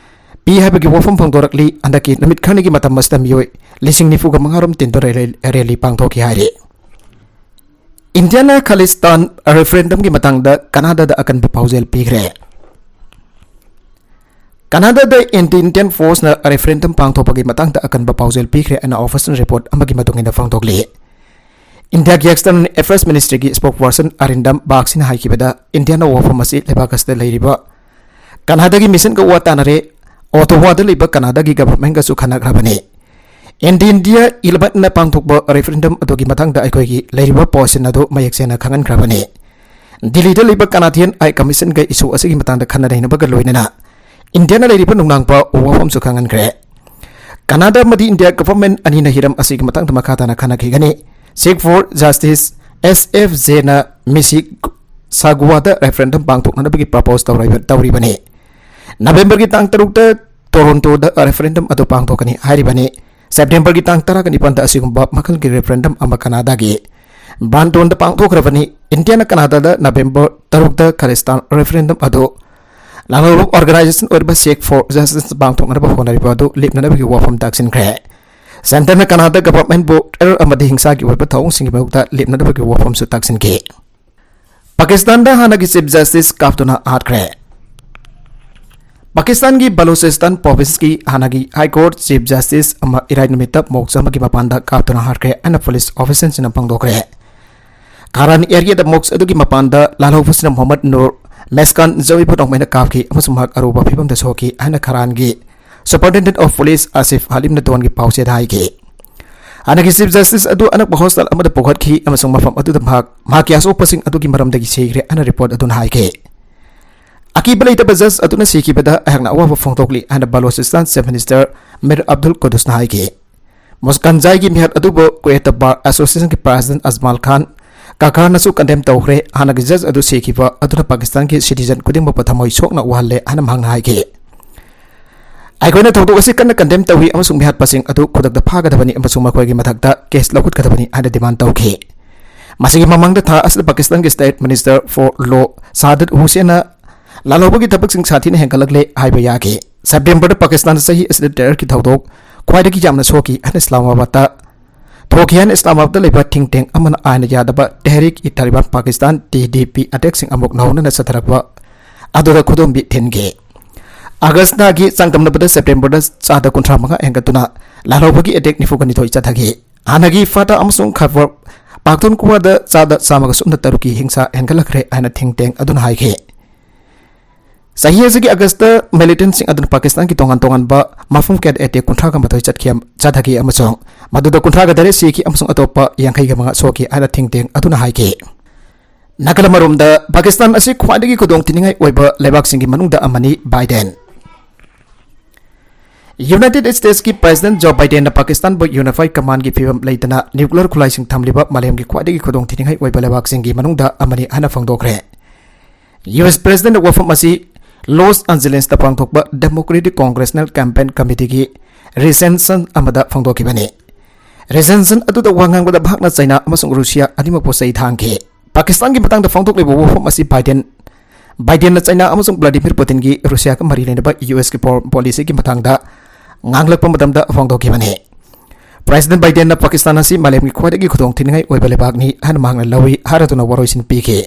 ꯄꯤ ꯍꯥꯏꯕꯒꯤ ꯋꯥꯐꯝ ꯐꯣꯡꯗꯣꯔꯛꯂꯤ꯫ ꯍꯟꯗꯛꯀꯤ ꯅꯨꯃꯤꯠ ꯈꯔꯅꯤꯒꯤ ꯃꯇꯝ ꯑꯁꯤꯗ ꯃꯤꯑꯣꯏ ꯂꯤꯁꯤꯡ ꯅꯤꯐꯨꯒ ꯃꯉꯥ ꯔꯣꯝ ꯇꯤꯟꯗꯨꯅ ꯔꯦ-, ꯔꯦꯂꯤ ꯄꯥꯡꯊꯣꯛꯈꯤ ꯍꯥꯏꯔꯤ꯫ ꯏꯟꯗꯤꯌꯥꯅ ꯈꯥꯂꯤꯁꯇꯥꯟ ꯔꯦꯐꯔꯦꯟꯗꯝꯒꯤ ꯃꯇꯥꯡꯗ ꯀꯅꯥꯗꯥꯗ ꯑꯀꯟꯕ ꯄꯥꯎꯖꯦꯜ ꯄꯤꯈ꯭ꯔꯦ꯫ ꯀꯅꯥꯗꯥꯗ ꯑꯦꯟꯇꯤ ꯏꯟꯗꯤꯌꯟ ꯐꯣꯔꯁꯅ ꯔꯦꯐꯔꯦꯟꯗꯝ ꯄꯥꯡꯊꯣꯛꯄꯒꯤ ꯃꯇꯥꯡꯗ ꯑꯀꯟꯕ ꯄꯥꯎꯖꯦꯜ ꯄꯤꯈ꯭ꯔꯦ ꯍꯥꯏꯅ ꯑꯣꯐꯤꯁꯤꯌꯦꯜ ꯔꯤꯄꯣꯔꯠ ꯑꯃꯒꯤ ꯃꯇꯨꯡ ꯏꯟꯅ ꯐꯣꯡꯗꯣꯛꯂꯤ꯫ ꯏꯟꯗꯤꯌꯥꯒꯤ ꯑꯦꯛꯁꯇꯔꯅꯦꯜ ꯑꯦꯐꯤꯌꯔꯁ ꯃꯤꯅꯤꯁꯇ꯭ꯔꯤꯒꯤ ꯁ꯭ꯄꯣꯛꯄꯔꯁꯟ ꯑꯔꯤꯟꯗꯝ ꯕꯥꯒꯁꯤꯅ ꯍꯥꯏꯈꯤꯕꯗ ꯏꯟꯗꯤꯌꯥꯅ ꯋꯥꯐꯝ ꯑꯁꯤ ꯂꯩꯕꯥꯛ ꯑꯁꯤꯗ ꯂꯩꯔꯤꯕ ꯀꯅꯥꯗꯥꯒꯤ ꯃꯤꯁꯟꯒ ꯋꯥ ꯇꯥꯅꯔꯦ꯫ ꯑꯣꯇꯣꯋꯥꯗ ꯂꯩꯕ ꯀꯅꯥꯗꯥꯒꯤ ꯒꯚꯔꯟꯃꯦꯟꯒꯁꯨ ꯈꯟꯅꯈ꯭ꯔꯕꯅꯤ꯫ ꯑꯦꯟꯇꯤ ꯏꯟꯗꯤꯌꯥ ꯏꯂꯦꯚꯦꯟꯅ ꯄꯥꯡꯊꯣꯛꯄ ꯔꯦꯐꯔꯦꯟꯗꯝ ꯑꯗꯨꯒꯤ ꯃꯇꯥꯡꯗ ꯑꯩꯈꯣꯏꯒꯤ ꯂꯩꯔꯤꯕ ꯄꯣꯖꯤꯁꯟ ꯑꯗꯨ ꯃꯌꯦꯛ ꯁꯦꯡꯅ ꯈꯪꯍꯟꯈ꯭ꯔꯕꯅꯤ꯫ ꯗꯤꯜꯂꯤꯗ ꯂꯩꯕ ꯀꯅꯥꯗꯤꯌꯟ ꯍꯥꯏ ꯀꯃꯤꯁꯟꯒ ꯏꯁꯨ ꯑꯁꯤꯒꯤ ꯃꯇꯥꯡꯗ ꯈꯟꯅ ꯅꯩꯅꯕꯒ ꯂꯣꯏꯅꯅ ꯏꯟꯗꯤꯌꯥꯅ ꯂꯩꯔꯤꯕ ꯅꯨꯡꯅꯥꯡꯕ ꯋꯥꯐꯝꯁꯨ ꯈꯪꯍꯟꯈ꯭ꯔꯦ꯫ ꯀꯅꯥꯗꯥ ꯑꯃꯗꯤ ꯏꯟꯗꯤꯌꯥ ꯒꯚꯔꯟꯃꯦꯟ ꯑꯅꯤꯅ ꯍꯤꯔꯝ ꯑꯁꯤꯒꯤ ꯃꯇꯥꯡꯗ ꯃꯈꯥ ꯇꯥꯅ ꯈꯟꯅꯈꯤꯒꯅꯤ꯫ ꯁꯤꯈ ꯐꯣꯔ ꯖꯁꯇꯤꯁ, ꯑꯦꯁ ꯑꯦꯐ ꯖꯦꯅ ꯃꯤꯁꯤꯁꯥꯒꯨꯋꯥꯗ ꯔꯦꯐꯔꯦꯟꯗꯝ ꯄꯥꯡꯊꯣꯛꯅꯅꯕꯒꯤ ꯄ꯭ꯔꯄꯣꯖ ꯇꯧꯔꯤꯕ-, ꯇꯧꯔꯤꯕꯅꯤ꯫ ꯅꯕꯦꯝꯕꯔꯒꯤ ꯇꯥꯡ ꯇꯔꯨꯛꯇ ꯇꯣꯔꯣꯟꯇꯣꯗ ꯔꯦꯐꯔꯦꯟꯗꯝ ꯑꯗꯨ ꯄꯥꯡꯊꯣꯛꯀꯅꯤ ꯍꯥꯏꯔꯤꯕꯅꯤ꯫ ꯁꯦꯞꯇꯦꯝꯕꯔꯒꯤ ꯇꯥꯡ ꯇꯔꯥꯒ ꯅꯤꯄꯥꯟꯗ ꯑꯁꯤꯒꯨꯝꯕ ꯃꯈꯜꯒꯤ ꯔꯦꯐꯔꯦꯟꯗꯝ ꯑꯃ ꯀꯅꯥꯗꯥꯒꯤ ꯕ꯭ꯔꯥꯟꯇꯣꯟꯗ ꯄꯥꯡꯊꯣꯛꯈ꯭ꯔꯕꯅꯤ꯫ ꯏꯟꯗꯤꯌꯥꯅ ꯀꯅꯥꯗꯥꯗ ꯅꯕꯦꯝꯕꯔ ꯇꯔꯨꯛꯇ ꯈꯥꯂꯤꯁꯇꯥꯟ ꯔꯦꯐꯔꯦꯟꯗꯝ ꯑꯗꯨ ꯂꯥꯜꯍꯧꯕ ꯑꯣꯔꯒꯅꯥꯏꯖꯦꯁꯟ ꯑꯣꯏꯔꯤꯕ Shake for Justice ꯄꯥꯡꯊꯣꯛꯅꯅꯕ ꯍꯣꯠꯅꯔꯤꯕ ꯑꯗꯨ ꯂꯦꯞꯅꯅꯕꯒꯤ ꯋꯥꯐꯝ ꯇꯥꯛꯁꯤꯟꯈ꯭ꯔꯦ꯫ ꯁꯦꯟꯇꯔꯅ ꯀꯅꯥꯗꯥ ꯒꯚꯔꯟꯃꯦꯟꯕꯨ ꯇꯦꯔꯔ ꯑꯃꯗꯤ ꯍꯤꯡꯁꯥꯒꯤ ꯑꯣꯏꯕ ꯊꯧꯑꯣꯡꯁꯤꯡꯒꯤ ꯃꯥꯌꯣꯛꯇ ꯂꯦꯞꯅꯅꯕꯒꯤ ꯋꯥꯐꯝꯁꯨ ꯇꯥꯛꯁꯤꯟꯈꯤ꯫ ꯄꯥꯀꯤꯁꯇꯥꯟꯗ ꯍꯥꯟꯅꯒꯤ ꯆꯤꯐ ꯖꯁꯇꯤꯁ ꯀꯥꯞꯇꯨꯅ ꯍꯥꯠꯈ꯭ꯔꯦ꯫ ꯄꯥꯀꯤꯁꯇꯥꯟꯒꯤ ꯕꯂꯨꯆꯤꯁꯇꯥꯟ ꯄ꯭ꯔꯣꯚꯤꯟꯁꯀꯤ ꯍꯥꯟꯅꯒꯤ ꯍꯥꯏ ꯀꯣꯔꯠ ꯆꯤꯐ ꯖꯁꯇꯤꯁ ꯑꯃ ꯏꯔꯥꯏ ꯅꯨꯃꯤꯠꯇ ꯃꯣꯛꯁ ꯑꯃꯒꯤ ꯃꯄꯥꯟꯗ ꯀꯥꯞꯇꯨꯅ ꯍꯥꯠꯈ꯭ꯔꯦ ꯍꯥꯏꯅ ꯄꯨꯂꯤꯁ ꯑꯣꯐꯤꯁꯤꯌꯦꯜꯁꯤꯡꯅ ꯐꯣꯡꯗꯣꯛꯈ꯭ꯔꯦ꯫ ꯀꯥꯔꯥꯟ ꯑꯦꯔꯤꯌꯥꯗ ꯃꯣꯛꯁ ꯑꯗꯨꯒꯤ ꯃꯄꯥꯟꯗ ꯂꯥꯜꯍꯧꯕꯁꯤꯅ ꯃꯨꯍꯝꯃꯗ ꯅꯨꯔ ꯃꯦꯁꯀꯥꯟ ꯖꯋꯤꯕꯨ ꯅꯣꯡꯃꯩꯅ ꯀꯥꯞꯈꯤ ꯑꯃꯁꯨꯡ ꯃꯍꯥꯛ ꯑꯔꯨꯕ ꯐꯤꯕꯝꯗ ꯁꯣꯛꯈꯤ ꯍꯥꯏꯅ ꯀꯥꯔꯥꯟꯒꯤ Superintendent of Police ꯑꯁꯤꯐ ꯍꯥꯂꯤꯝꯅ ꯗꯣꯟꯒꯤ ꯄꯥꯎꯆꯦꯗ ꯍꯥꯏꯈꯤ꯫ ꯍꯥꯟꯅꯒꯤ ꯆꯤꯐ ꯖꯁꯇꯤꯁ ꯑꯗꯨ ꯑꯅꯛꯄ ꯍꯣꯁꯄꯤꯇꯥꯜ ꯑꯃꯗ ꯄꯨꯈꯠꯈꯤ ꯑꯃꯁꯨꯡ ꯃꯐꯝ ꯑꯗꯨꯗ ꯃꯍꯥꯛ ꯃꯍꯥꯛꯀꯤ ꯑꯁꯣꯛꯄꯁꯤꯡ ꯑꯗꯨꯒꯤ ꯃꯔꯝꯗꯒꯤ ꯁꯤꯈ꯭ꯔꯦ ꯍꯥꯏꯅ ꯔꯤꯄꯣꯔꯠ ꯑꯗꯨꯅ ꯍꯥꯏꯈꯤ꯫ ꯑꯀꯤꯕ ꯂꯩꯇꯕ ꯖꯁ ꯑꯗꯨꯅ ꯁꯤꯈꯤꯕꯗ ꯑꯩꯍꯥꯛꯅ ꯑꯋꯥꯕ ꯐꯣꯡꯗꯣꯛꯂꯤ ꯍꯥꯏꯅ ꯕꯂꯣꯆꯤꯁꯇꯥꯟ ꯆꯤꯐ ꯃꯤꯅꯤꯁꯇꯔ ꯃꯤꯔ ꯑꯕꯗꯨꯜ ꯀꯨꯗꯨꯁꯅ ꯍꯥꯏꯈꯤ꯫ ꯃꯨꯁꯀꯥꯟꯖꯥꯏꯒꯤ ꯃꯤꯍꯠ ꯑꯗꯨꯕꯨ ꯀ꯭ꯋꯦꯇ ꯕꯥꯔ ꯑꯦꯁꯣꯁꯤꯌꯦꯁꯟꯒꯤ ꯄ꯭ꯔꯦꯁꯤꯗꯦꯟꯠ ꯑꯖꯃꯥꯜ ꯈꯥꯟ ꯀꯥꯀꯥꯔꯅꯁꯨ ꯀꯟꯗꯦꯝ ꯇꯧꯈ꯭ꯔꯦ꯫ ꯍꯥꯟꯅꯒꯤ ꯖꯁ ꯑꯗꯨ ꯁꯤꯈꯤꯕ ꯑꯗꯨꯅ ꯄꯥꯀꯤꯁꯇꯥꯟꯒꯤ ꯁꯤꯇꯤꯖꯟ ꯈꯨꯗꯤꯡꯃꯛꯄꯨ ꯊꯃꯣꯏ ꯁꯣꯛꯅ ꯎꯍꯜꯂꯦ ꯍꯥꯏꯅ ꯃꯍꯥꯛꯅ ꯍꯥꯏꯈꯤ꯫ ꯑꯩꯈꯣꯏꯅ ꯊꯧꯗꯣꯛ ꯑꯁꯤ ꯀꯟꯅ ꯀꯟꯗꯦꯝ ꯇꯧꯏ ꯑꯃꯁꯨꯡ ꯃꯤꯍꯥꯠꯄꯁꯤꯡ ꯑꯗꯨ ꯈꯨꯗꯛꯇ ꯐꯥꯒꯗꯕꯅꯤ ꯑꯃꯁꯨꯡ ꯃꯈꯣꯏꯒꯤ ꯃꯊꯛꯇ ꯀꯦꯁ ꯂꯧꯈꯠꯀꯗꯕꯅꯤ ꯍꯥꯏꯅ ꯗꯤꯃꯥꯟ ꯇꯧꯈꯤ꯫ ꯃꯁꯤꯒꯤ ꯃꯃꯥꯡꯗ ꯊꯥ ꯑꯁꯤꯗ ꯄꯥꯀꯤꯁꯇꯥꯟꯒꯤ ꯁ꯭ꯇꯦꯠ ꯃꯤꯅꯤꯁꯇꯔ ꯐꯣꯔ ꯂꯣ ꯁꯥꯗꯠ ꯍꯨꯁꯦꯟꯅ ꯂꯥꯜꯍꯧꯕꯒꯤ ꯊꯕꯛꯁꯤꯡ ꯁꯥꯊꯤꯅ ꯍꯦꯟꯒꯠꯂꯛꯂꯦ ꯍꯥꯏꯕ ꯌꯥꯈꯤ꯫ ꯁꯦꯞꯇꯦꯝꯕꯔꯗ ꯄꯥꯀꯤꯁꯇꯥꯟꯗ ꯆꯍꯤ ꯑꯁꯤꯗ ꯇꯦꯔꯔꯒꯤ ꯊꯧꯗꯣꯛ ꯈ꯭ꯋꯥꯏꯗꯒꯤ ꯌꯥꯝꯅ ꯁꯣꯛꯈꯤ ꯍꯥꯏꯅ ꯏꯁꯂꯥꯃꯥꯕꯥꯗꯇ ꯊꯣꯛꯈꯤ ꯍꯥꯏꯅ ꯏꯁꯂꯥꯃꯥꯕꯥꯗꯇ ꯂꯩꯕ ꯊꯤꯡ ꯇꯦꯡ ꯑꯃꯅ ꯑꯥꯏꯟꯅ ꯌꯥꯗꯕ ꯇꯦꯍꯔꯤꯛ ꯏ ꯇꯥꯂꯤꯕꯥꯟ ꯄꯥꯀꯤꯁꯇꯥꯟ, ꯇꯤ ꯗꯤ ꯄꯤ, ꯑꯦꯇꯦꯛꯁꯤꯡ ꯑꯃꯨꯛ ꯅꯧꯍꯧꯅꯅ ꯆꯠꯊꯔꯛꯄ ꯑꯗꯨꯗ ꯈꯨꯗꯣꯝꯕꯤ ꯊꯤꯟꯈꯤ꯫ ꯑꯥꯒꯁꯇꯒꯤ ꯆꯥꯡꯗꯝꯅꯕꯗ ꯁꯦꯞꯇꯦꯝꯕꯔꯗ ꯆꯥꯗ ꯀꯨꯟꯊ꯭ꯔꯥ ꯃꯉꯥ ꯍꯦꯟꯒꯠꯇꯨꯅ ꯂꯥꯜꯍꯧꯕꯒꯤ ꯑꯦꯇꯦꯛ ꯅꯤꯐꯨꯒ ꯅꯤꯊꯣꯏ ꯆꯠꯊꯈꯤ꯫ ꯍꯥꯟꯅꯒꯤ ꯐꯥꯇꯥ ꯑꯃꯁꯨꯡ ꯈꯕꯔ ꯄꯥꯛꯇꯨꯟꯀ꯭ꯋꯥꯗ ꯆꯥꯗ ꯆꯥꯝꯃꯒ ꯁꯨꯞꯅ ꯇꯔꯨꯛꯀꯤ ꯍꯤꯡꯁꯥ ꯍꯦꯟꯒꯠꯂꯛꯈ꯭ꯔꯦ ꯍꯥꯏꯅ ꯊꯤꯡ ꯇꯦꯡ ꯑꯗꯨꯅ ꯍꯥꯏꯈꯤ꯫ ꯆꯍꯤ ꯑꯁꯤꯒꯤ ꯑꯥꯒꯁꯇ ꯃꯤꯂꯤꯇꯦꯟꯠꯁꯤꯡ ꯑꯗꯨꯅ ꯄꯥꯀꯤꯁꯇꯥꯟꯒꯤ ꯇꯣꯉꯥꯟ ꯇꯣꯉꯥꯟꯕ ꯃꯐꯝ ꯀꯌꯥꯗ ꯑꯦꯇꯦꯛ ꯀꯨꯟꯊ꯭ꯔꯥꯒ ꯃꯥꯊꯣꯏ ꯆꯠꯈꯤ ꯆꯠꯊꯈꯤ ꯑꯃꯁꯨꯡ ꯃꯗꯨꯗ ꯀꯨꯟꯊ꯭ꯔꯥꯒ ꯇꯔꯦꯠ ꯁꯤꯈꯤ ꯑꯃꯁꯨꯡ ꯑꯇꯣꯞꯄ ꯌꯥꯡꯈꯩꯒ ꯃꯉꯥ ꯁꯣꯛꯈꯤ ꯍꯥꯏꯅ ꯊꯤꯡ ꯇꯦꯡ ꯑꯗꯨꯅ ꯍꯥꯏꯈꯤ꯫ ꯅꯥꯒꯥꯂꯦꯟ ꯑꯃꯔꯣꯝꯗ ꯄꯥꯀꯤꯁꯇꯥꯟ ꯑꯁꯤ ꯈ꯭ꯋꯥꯏꯗꯒꯤ ꯈꯨꯗꯣꯡꯊꯤꯅꯤꯡꯉꯥꯏ ꯑꯣꯏꯕ ꯂꯩꯕꯥꯛꯁꯤꯡꯒꯤ ꯃꯅꯨꯡꯗ ꯑꯃꯅꯤ꯫ ꯕꯥꯏꯗꯦꯟ꯫ ꯌꯨꯅꯥꯏꯇꯦꯗ ꯁ꯭ꯇꯦꯠꯁꯀꯤ ꯄ꯭ꯔꯦꯁꯤꯗꯦꯟꯠ ꯖꯣ ꯕꯥꯏꯗꯦꯟꯅ ꯄꯥꯀꯤꯁꯇꯥꯟꯕꯨ ꯌꯨꯅꯤꯐꯥꯏꯗ ꯀꯃꯥꯟꯒꯤ ꯐꯤꯕꯝ ꯂꯩꯇꯅ ꯅ꯭ꯌꯨꯀ꯭ꯂꯤꯌꯔ ꯈꯨꯠꯂꯥꯏꯁꯤꯡ ꯊꯝꯂꯤꯕ ꯃꯥꯂꯦꯝꯒꯤ ꯈ꯭ꯋꯥꯏꯗꯒꯤ ꯈꯨꯗꯣꯡꯊꯤꯅꯤꯡꯉꯥꯏ ꯑꯣꯏꯕ ꯂꯩꯕꯥꯛꯁꯤꯡꯒꯤ ꯃꯅꯨꯡꯗ ꯑꯃꯅꯤ ꯍꯥꯏꯅ ꯐꯣꯡꯗꯣꯛꯈ꯭ꯔꯦ꯫ ꯌꯨ ꯑꯦꯁ ꯄ꯭ꯔꯦꯁꯤꯗꯦꯟꯠꯅ ꯋꯥꯐꯝ ꯑꯁꯤ ꯂꯣꯁ ꯑꯟꯖꯦꯂꯦꯁꯇ ꯄꯥꯡꯊꯣꯛꯄ ꯗꯦꯃꯣꯀ꯭ꯔꯦꯇꯤꯛ ꯀꯣꯡꯒ꯭ꯔꯦꯁꯅꯦꯜ ꯀꯦꯝꯄꯦꯟ ꯀꯃꯤꯇꯤꯒꯤ ꯔꯤꯁꯦꯟꯁꯟ ꯑꯃꯗ ꯐꯣꯡꯗꯣꯛꯈꯤꯕꯅꯤ꯫ ꯔꯤꯁꯦꯟꯁꯟ ꯑꯗꯨꯗ ꯋꯥ ꯉꯥꯡꯕꯗ ꯃꯍꯥꯛꯅ ꯆꯩꯅꯥ ꯑꯃꯁꯨꯡ ꯔꯨꯁꯤꯌꯥ ꯑꯅꯤꯃꯛꯄꯨ ꯆꯩ ꯊꯥꯡꯈꯤ꯫ ꯄꯥꯀꯤꯁꯇꯥꯟꯒꯤ ꯃꯇꯥꯡꯗ ꯐꯣꯡꯗꯣꯛꯂꯤꯕ ꯋꯥꯐꯝ ꯑꯁꯤ ꯕꯥꯏꯗꯦꯟ, ꯕꯥꯏꯗꯦꯟꯅ ꯆꯩꯅꯥ ꯑꯃꯁꯨꯡ ꯚ꯭ꯂꯥꯗꯤꯃꯤꯔ ꯄꯨꯇꯤꯟꯒꯤ ꯔꯨꯁꯤꯌꯥꯒ ꯃꯔꯤ ꯂꯩꯅꯕ ꯌꯨ ꯑꯦꯁꯀꯤ ꯐꯣꯔ-, ꯄꯣꯂꯤꯁꯤꯒꯤ ꯃꯇꯥꯡꯗ ꯉꯥꯡꯂꯛꯄ ꯃꯇꯝꯗ ꯐꯣꯡꯗꯣꯛꯈꯤꯕꯅꯤ꯫ ꯄ꯭ꯔꯦꯁꯤꯗꯦꯟꯠ ꯕꯥꯏꯗꯦꯟꯅ ꯄꯥꯀꯤꯁꯇꯥꯟ ꯑꯁꯤ ꯃꯥꯂꯦꯝꯒꯤ ꯈ꯭ꯋꯥꯏꯗꯒꯤ ꯈꯨꯗꯣꯡꯊꯤꯅꯤꯡꯉꯥꯏ ꯑꯣꯏꯕ ꯂꯩꯕꯥꯛꯅꯤ ꯍꯥꯏꯅ ꯃꯍꯥꯛꯅ ꯂꯧꯏ ꯍꯥꯏꯔꯗꯨꯅ ꯋꯥꯔꯣꯏꯁꯤꯟ ꯄꯤꯈꯤ꯫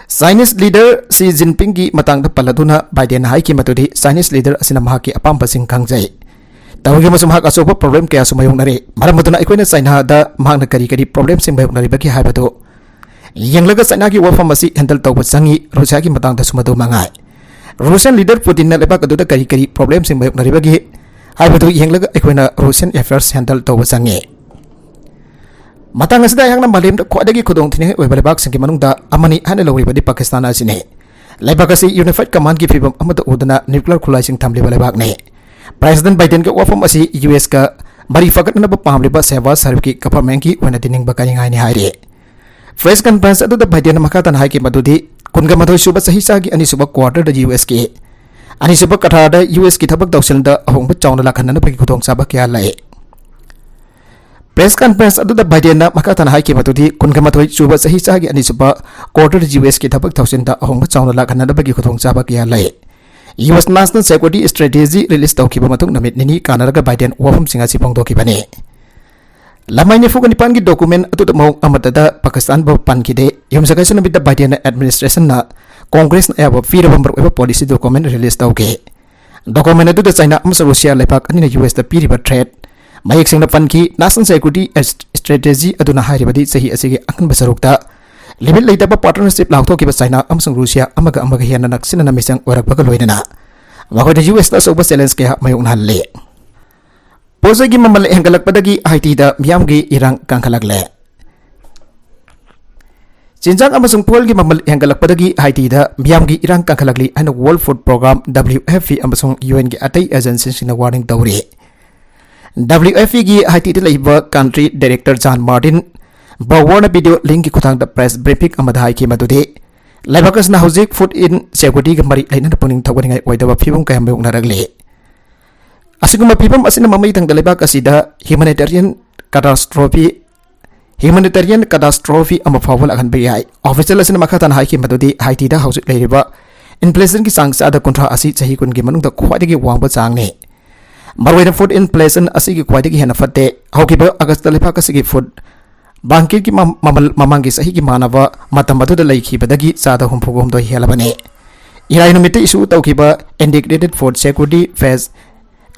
ꯆꯥꯏꯅꯤꯁ ꯂꯤꯗꯔ ꯁꯤ ꯖꯤꯟꯄꯤꯡꯒꯤ ꯃꯇꯥꯡꯗ ꯄꯜꯂꯗꯨꯅ ꯕꯥꯏꯗꯦꯟꯅ ꯍꯥꯏꯈꯤ ꯃꯗꯨꯗꯤ ꯆꯥꯏꯅꯤꯁ ꯂꯤꯗꯔ ꯑꯁꯤꯅ ꯃꯍꯥꯛꯀꯤ ꯑꯄꯥꯝꯕꯁꯤꯡ ꯈꯪꯖꯩ꯫ ꯇꯧꯏ ꯑꯃꯁꯨꯡ ꯃꯍꯥꯛ ꯑꯆꯧꯕ ꯄ꯭ꯔꯣꯕ꯭ꯂꯦꯝ ꯀꯌꯥꯁꯨ ꯃꯥꯌꯣꯛꯅꯔꯤ꯫ ꯃꯔꯝ ꯑꯗꯨꯅ ꯑꯩꯈꯣꯏꯅ ꯆꯥꯏꯅꯥꯗ ꯃꯍꯥꯛꯅ ꯀꯔꯤ ꯀꯔꯤ ꯄ꯭ꯔꯣꯕ꯭ꯂꯦꯝꯁꯤꯡ ꯃꯥꯌꯣꯛꯅꯔꯤꯕꯒꯦ ꯍꯥꯏꯕꯗꯨ ꯌꯦꯡꯂꯒ ꯆꯥꯏꯅꯥꯒꯤ ꯋꯥꯐꯝ ꯑꯁꯤ ꯍꯦꯟꯗꯜ ꯇꯧꯕ ꯆꯪꯏ꯫ ꯔꯨꯁꯤꯌꯥꯒꯤ ꯃꯇꯥꯡꯗꯁꯨ ꯃꯗꯨ ꯃꯉꯥꯏ꯫ ꯔꯨꯁꯤꯌꯥꯟ ꯂꯤꯗꯔ ꯄꯨꯇꯤꯟꯅ ꯂꯩꯕꯥꯛ ꯑꯗꯨꯗ ꯀꯔꯤ ꯀꯔꯤ ꯄ꯭ꯔꯣꯕ꯭ꯂꯦꯝꯁꯤꯡ ꯃꯥꯌꯣꯛꯅꯔꯤꯕꯒꯦ ꯍꯥꯏꯕꯗꯨ ꯌꯦꯡꯂꯒ ꯑꯩꯈꯣꯏꯅ ꯔꯨꯁꯤꯌꯥꯟ ꯑꯦꯐꯤꯌꯔꯁ ꯍꯦꯟꯗꯜ ꯇꯧꯕ ꯆꯪꯏ꯫ ꯃꯇꯥꯡ ꯑꯁꯤꯗ ꯑꯩꯍꯥꯛꯅ ꯃꯥꯂꯦꯝꯗ ꯈ꯭ꯋꯥꯏꯗꯒꯤ ꯈꯨꯗꯣꯡꯊꯤꯅꯤꯡꯉꯥꯏ ꯑꯣꯏꯕ ꯂꯩꯕꯥꯛꯁꯤꯡꯒꯤ ꯃꯅꯨꯡꯗ ꯑꯃꯅꯤ ꯍꯥꯏꯅ ꯂꯧꯔꯤꯕꯗꯤ ꯄꯥꯀꯤꯁꯇꯥꯟ ꯑꯁꯤꯅꯤ꯫ ꯂꯩꯕꯥꯛ ꯑꯁꯤ ꯌꯨꯅꯤꯐꯥꯏꯗ ꯀꯃꯥꯟꯒꯤ ꯐꯤꯕꯝ ꯑꯃꯗ ꯎꯗꯨꯅ ꯅ꯭ꯌꯨꯀ꯭ꯂꯤꯌꯔ ꯈꯨꯠꯂꯥꯏꯁꯤꯡ ꯊꯝꯂꯤꯕ ꯂꯩꯕꯥꯛꯅꯤ꯫ ꯄ꯭ꯔꯦꯁꯤꯗꯦꯟꯠ ꯕꯥꯏꯗꯦꯟꯒꯤ ꯋꯥꯐꯝ ꯑꯁꯤ ꯌꯨ ꯑꯦꯁꯀ ꯃꯔꯤ ꯐꯒꯠꯅꯅꯕ ꯄꯥꯝꯂꯤꯕ ꯁꯦꯍꯕꯥꯖ ꯁꯔꯤꯐꯀꯤ ꯒꯚꯔꯟꯃꯦꯟꯠꯀꯤ ꯑꯣꯏꯅꯗꯤ ꯅꯤꯡꯕ ꯀꯥꯏꯅꯤꯡꯉꯥꯏꯅꯤ ꯍꯥꯏꯔꯤ꯫ ꯄ꯭ꯔꯦꯁ ꯀꯟꯐꯔꯦꯟꯁ ꯑꯗꯨꯗ ꯕꯥꯏꯗꯦꯟꯅ ꯃꯈꯥ ꯇꯥꯅ ꯍꯥꯏꯈꯤ ꯃꯗꯨꯗꯤ ꯀꯨꯟꯒ ꯃꯥꯊꯣꯏ ꯁꯨꯕ ꯆꯍꯤꯆꯥꯒꯤ ꯑꯅꯤꯁꯨꯕ ꯀ꯭ꯋꯥꯔꯇꯔꯗ ꯌꯨ ꯑꯦꯁꯀꯤ, ꯑꯅꯤꯁꯨꯕ ꯀ꯭ꯋꯥꯔꯇꯔꯗ ꯌꯨ ꯑꯦꯁꯀꯤ ꯊꯕꯛ ꯊꯧꯁꯤꯜꯗ ꯑꯍꯣꯡꯕ ꯆꯥꯎꯅ ꯂꯥꯛꯍꯟꯅꯕꯒꯤ ꯈꯨꯗꯣꯡꯆꯥꯕ ꯀꯌꯥ ꯂꯩ꯫ ꯄ꯭ꯔꯦꯁ ꯀꯟꯐꯔꯦꯟꯁ ꯑꯗꯨꯗ ꯕꯥꯏꯗꯦꯟꯅ ꯃꯈꯥ ꯇꯥꯅ ꯍꯥꯏꯈꯤ ꯃꯗꯨꯗꯤ ꯀꯨꯟꯒ ꯃꯥꯊꯣꯏ ꯁꯨꯕ ꯆꯍꯤꯆꯥꯒꯤ ꯑꯅꯤꯁꯨꯕ ꯀ꯭ꯋꯥꯔꯇꯔ ꯌꯨ ꯑꯦꯁꯀꯤ ꯊꯕꯛ ꯊꯧꯁꯤꯜꯗ ꯑꯍꯣꯡꯕ ꯆꯥꯎꯅ ꯂꯥꯛꯍꯟꯅꯕꯒꯤ ꯈꯨꯗꯣꯡꯆꯥꯕ ꯀꯌꯥ ꯂꯩ꯫ U S national security strategy release ꯇꯧꯈꯤꯕ ꯃꯇꯨꯡ ꯅꯨꯃꯤꯠ ꯅꯤꯅꯤ ꯀꯥꯟꯅꯔꯒ ꯕꯥꯏꯗꯦꯟ ꯋꯥꯐꯝꯁꯤꯡ ꯑꯁꯤ ꯐꯣꯡꯗꯣꯛꯈꯤꯕꯅꯤ꯫ ꯂꯃꯥꯏ ꯅꯤꯐꯨꯒ ꯅꯤꯄꯥꯟꯒꯤ ꯗꯣꯀꯨꯃꯦꯟ ꯑꯗꯨꯗ ꯃꯑꯣꯡ ꯑꯃꯠꯇꯗ ꯄꯥꯀꯤꯁꯇꯥꯟꯕꯨ ꯄꯟꯈꯤꯗꯦ꯫ ꯌꯨꯝꯁꯀꯩꯁ ꯅꯨꯃꯤꯠꯇ ꯕꯥꯏꯗꯦꯟ ꯑꯦꯗꯃꯤꯅꯤꯁꯇ꯭ꯔꯦꯁꯟꯅ ꯀꯣꯡꯒ꯭ꯔꯦꯁꯅ ꯑꯌꯥꯕ ꯄꯤꯔꯕ ꯃꯔꯨꯑꯣꯏꯕ ꯄꯣꯂꯤꯁꯤ ꯗꯣꯀꯨꯃꯦꯟ ꯔꯤꯂꯤꯖ ꯇꯧꯈꯤ꯫ ꯗꯣꯀꯨꯃꯦꯟ ꯑꯗꯨꯗ ꯆꯥꯏꯅꯥ ꯑꯃꯁꯨꯡ ꯔꯨꯁꯤꯌꯥ ꯂꯩꯕꯥꯛ ꯑꯅꯤꯅ ꯌꯨ ꯑꯦꯁꯇ ꯄꯤꯔꯤꯕ ꯊ꯭ꯔꯦꯠ ꯃꯌꯦꯛ ꯁꯦꯡꯅ ꯄꯟꯈꯤ꯫ ꯅꯦꯁꯅꯦꯜ ꯁꯦꯀ꯭ꯌꯨꯔꯤꯇꯤ ꯁ꯭ꯇ꯭ꯔꯦꯇꯦꯖꯤ ꯑꯗꯨꯅ ꯍꯥꯏꯔꯤꯕꯗꯤ ꯆꯍꯤ ꯑꯁꯤꯒꯤ ꯑꯉꯟꯕ ꯁꯔꯨꯛꯇ ꯂꯤꯃꯤꯠ ꯂꯩꯇꯕ ꯄꯥꯔꯠꯅꯔꯁꯤꯞ ꯂꯥꯎꯊꯣꯛꯈꯤꯕ ꯆꯥꯏꯅꯥ ꯑꯃꯁꯨꯡ ꯔꯨꯁꯤꯌꯥ ꯑꯃꯒ ꯑꯃꯒ ꯍꯦꯟꯅ ꯅꯛꯁꯤꯟꯅꯅ ꯃꯤꯆꯪ ꯑꯣꯏꯔꯛꯄꯒ ꯂꯣꯏꯅꯅ ꯃꯈꯣꯏꯗ ꯌꯨ ꯑꯦꯁꯇ ꯑꯆꯧꯕ ꯆꯦꯂꯦꯟꯖ ꯀꯌꯥ ꯃꯥꯌꯣꯛꯅꯍꯜꯂꯤ꯫ ꯄꯣꯠꯆꯩꯒꯤ ꯃꯃꯜ ꯍꯦꯟꯒꯠꯂꯛꯄꯗꯒꯤ ꯍꯥꯏꯇꯤꯗ ꯃꯤꯌꯥꯝꯒꯤ ꯏꯔꯥꯡ ꯀꯟꯈꯠꯂꯛꯂꯦ꯫ ꯆꯤꯟꯖꯥꯛ ꯑꯃꯁꯨꯡ ꯐꯨꯑꯦꯜꯒꯤ ꯃꯃꯜ ꯍꯦꯟꯒꯠꯂꯛꯄꯗꯒꯤ ꯍꯥꯏꯇꯤꯗ ꯃꯤꯌꯥꯝꯒꯤ ꯏꯔꯥꯡ ꯀꯟꯈꯠꯂꯛꯂꯤ ꯍꯥꯏꯅ world food programme, W F P, ꯑꯃꯁꯨꯡ ꯌꯨ ꯑꯦꯟꯒꯤ ꯑꯇꯩ ꯑꯦꯖꯦꯟꯁꯤꯁꯤꯡꯅ ꯋꯥꯔꯅꯤꯡ ꯇꯧꯔꯤ꯫ ꯗꯕ꯭ꯂꯤꯌꯨ ꯑꯦꯐ ꯄꯤꯒꯤ ꯍꯥꯏꯇꯤꯗ ꯂꯩꯕ ꯀꯟꯇ꯭ꯔꯤ ꯗꯥꯏꯔꯦꯛꯇꯔ ꯖꯥꯟ ꯃꯥꯔꯇꯤꯟ ꯕꯥꯋꯔꯅ ꯚꯤꯗꯤꯑꯣ ꯂꯤꯡꯛꯀꯤ ꯈꯨꯠꯊꯥꯡꯗ ꯄ꯭ꯔꯦꯁ ꯕ꯭ꯔꯤꯐꯤꯡ ꯑꯃꯗ ꯍꯥꯏꯈꯤ ꯃꯗꯨꯗꯤ ꯂꯩꯕꯥꯛ ꯑꯁꯤꯅ ꯍꯧꯖꯤꯛ ꯐꯨꯗ ꯏꯟꯁꯦꯀ꯭ꯌꯨꯔꯤꯇꯤꯒ ꯃꯔꯤ ꯂꯩꯅꯅ ꯄꯨꯛꯅꯤꯡ ꯊꯧꯒꯠꯅꯤꯡꯉꯥꯏ ꯑꯣꯏꯗꯕ ꯐꯤꯕꯝ ꯀꯌꯥ ꯃꯥꯌꯣꯛꯅꯔꯛꯂꯤ꯫ ꯑꯁꯤꯒꯨꯝꯕ ꯐꯤꯕꯝ ꯑꯁꯤꯅ ꯃꯃꯩ ꯊꯪꯗ ꯂꯩꯕꯥꯛ ꯑꯁꯤꯗ humanitarian catastrophe humanitarian catastrophe ꯑꯃ ꯐꯥꯎꯕ ꯂꯥꯛꯍꯟꯕ ꯌꯥꯏ꯫ Official ꯑꯁꯤꯅ ꯃꯈꯥ ꯇꯥꯅ ꯍꯥꯏꯈꯤ ꯃꯗꯨꯗꯤ ꯍꯥꯏꯇꯤꯗ ꯍꯧꯖꯤꯛ ꯂꯩꯔꯤꯕ inflation ꯒꯤ ꯆꯥꯡ ꯆꯥꯗ ꯀꯨꯟꯊ꯭ꯔꯥ ꯑꯁꯤ ꯆꯍꯤ ꯀꯨꯟꯒꯤ ꯃꯅꯨꯡꯗ ꯈ꯭ꯋꯥꯏꯗꯒꯤ ꯋꯥꯡꯕ ꯆꯥꯡꯅꯤ꯫ ꯃꯔꯨꯑꯣꯏꯅ food inflation ꯑꯁꯤꯒꯤ ꯈ꯭ꯋꯥꯏꯗꯒꯤ ꯍꯦꯟꯅ ꯐꯠꯇꯦ꯫ ꯍꯧꯈꯤꯕ August ꯇ ꯂꯩꯕꯥꯛ ꯑꯁꯤꯒꯤ food ꯕ꯭ꯂꯦꯡꯀꯦꯠꯀꯤ ꯃ-, ꯃꯃꯜ ꯃꯃꯥꯡꯒꯤ ꯆꯍꯤꯒꯤ ꯃꯥꯟꯅꯕ ꯃꯇꯝ ꯑꯗꯨꯗ ꯂꯩꯈꯤꯕꯗꯒꯤ ꯆꯥꯗ ꯍꯨꯝꯐꯨ ꯍꯨꯝꯗꯣꯏ ꯍꯦꯜꯂꯕꯅꯤ꯫ ꯏꯔꯥꯏ ꯅꯨꯃꯤꯠꯇ issue ꯇꯧꯈꯤꯕ Integrated Food Security Phase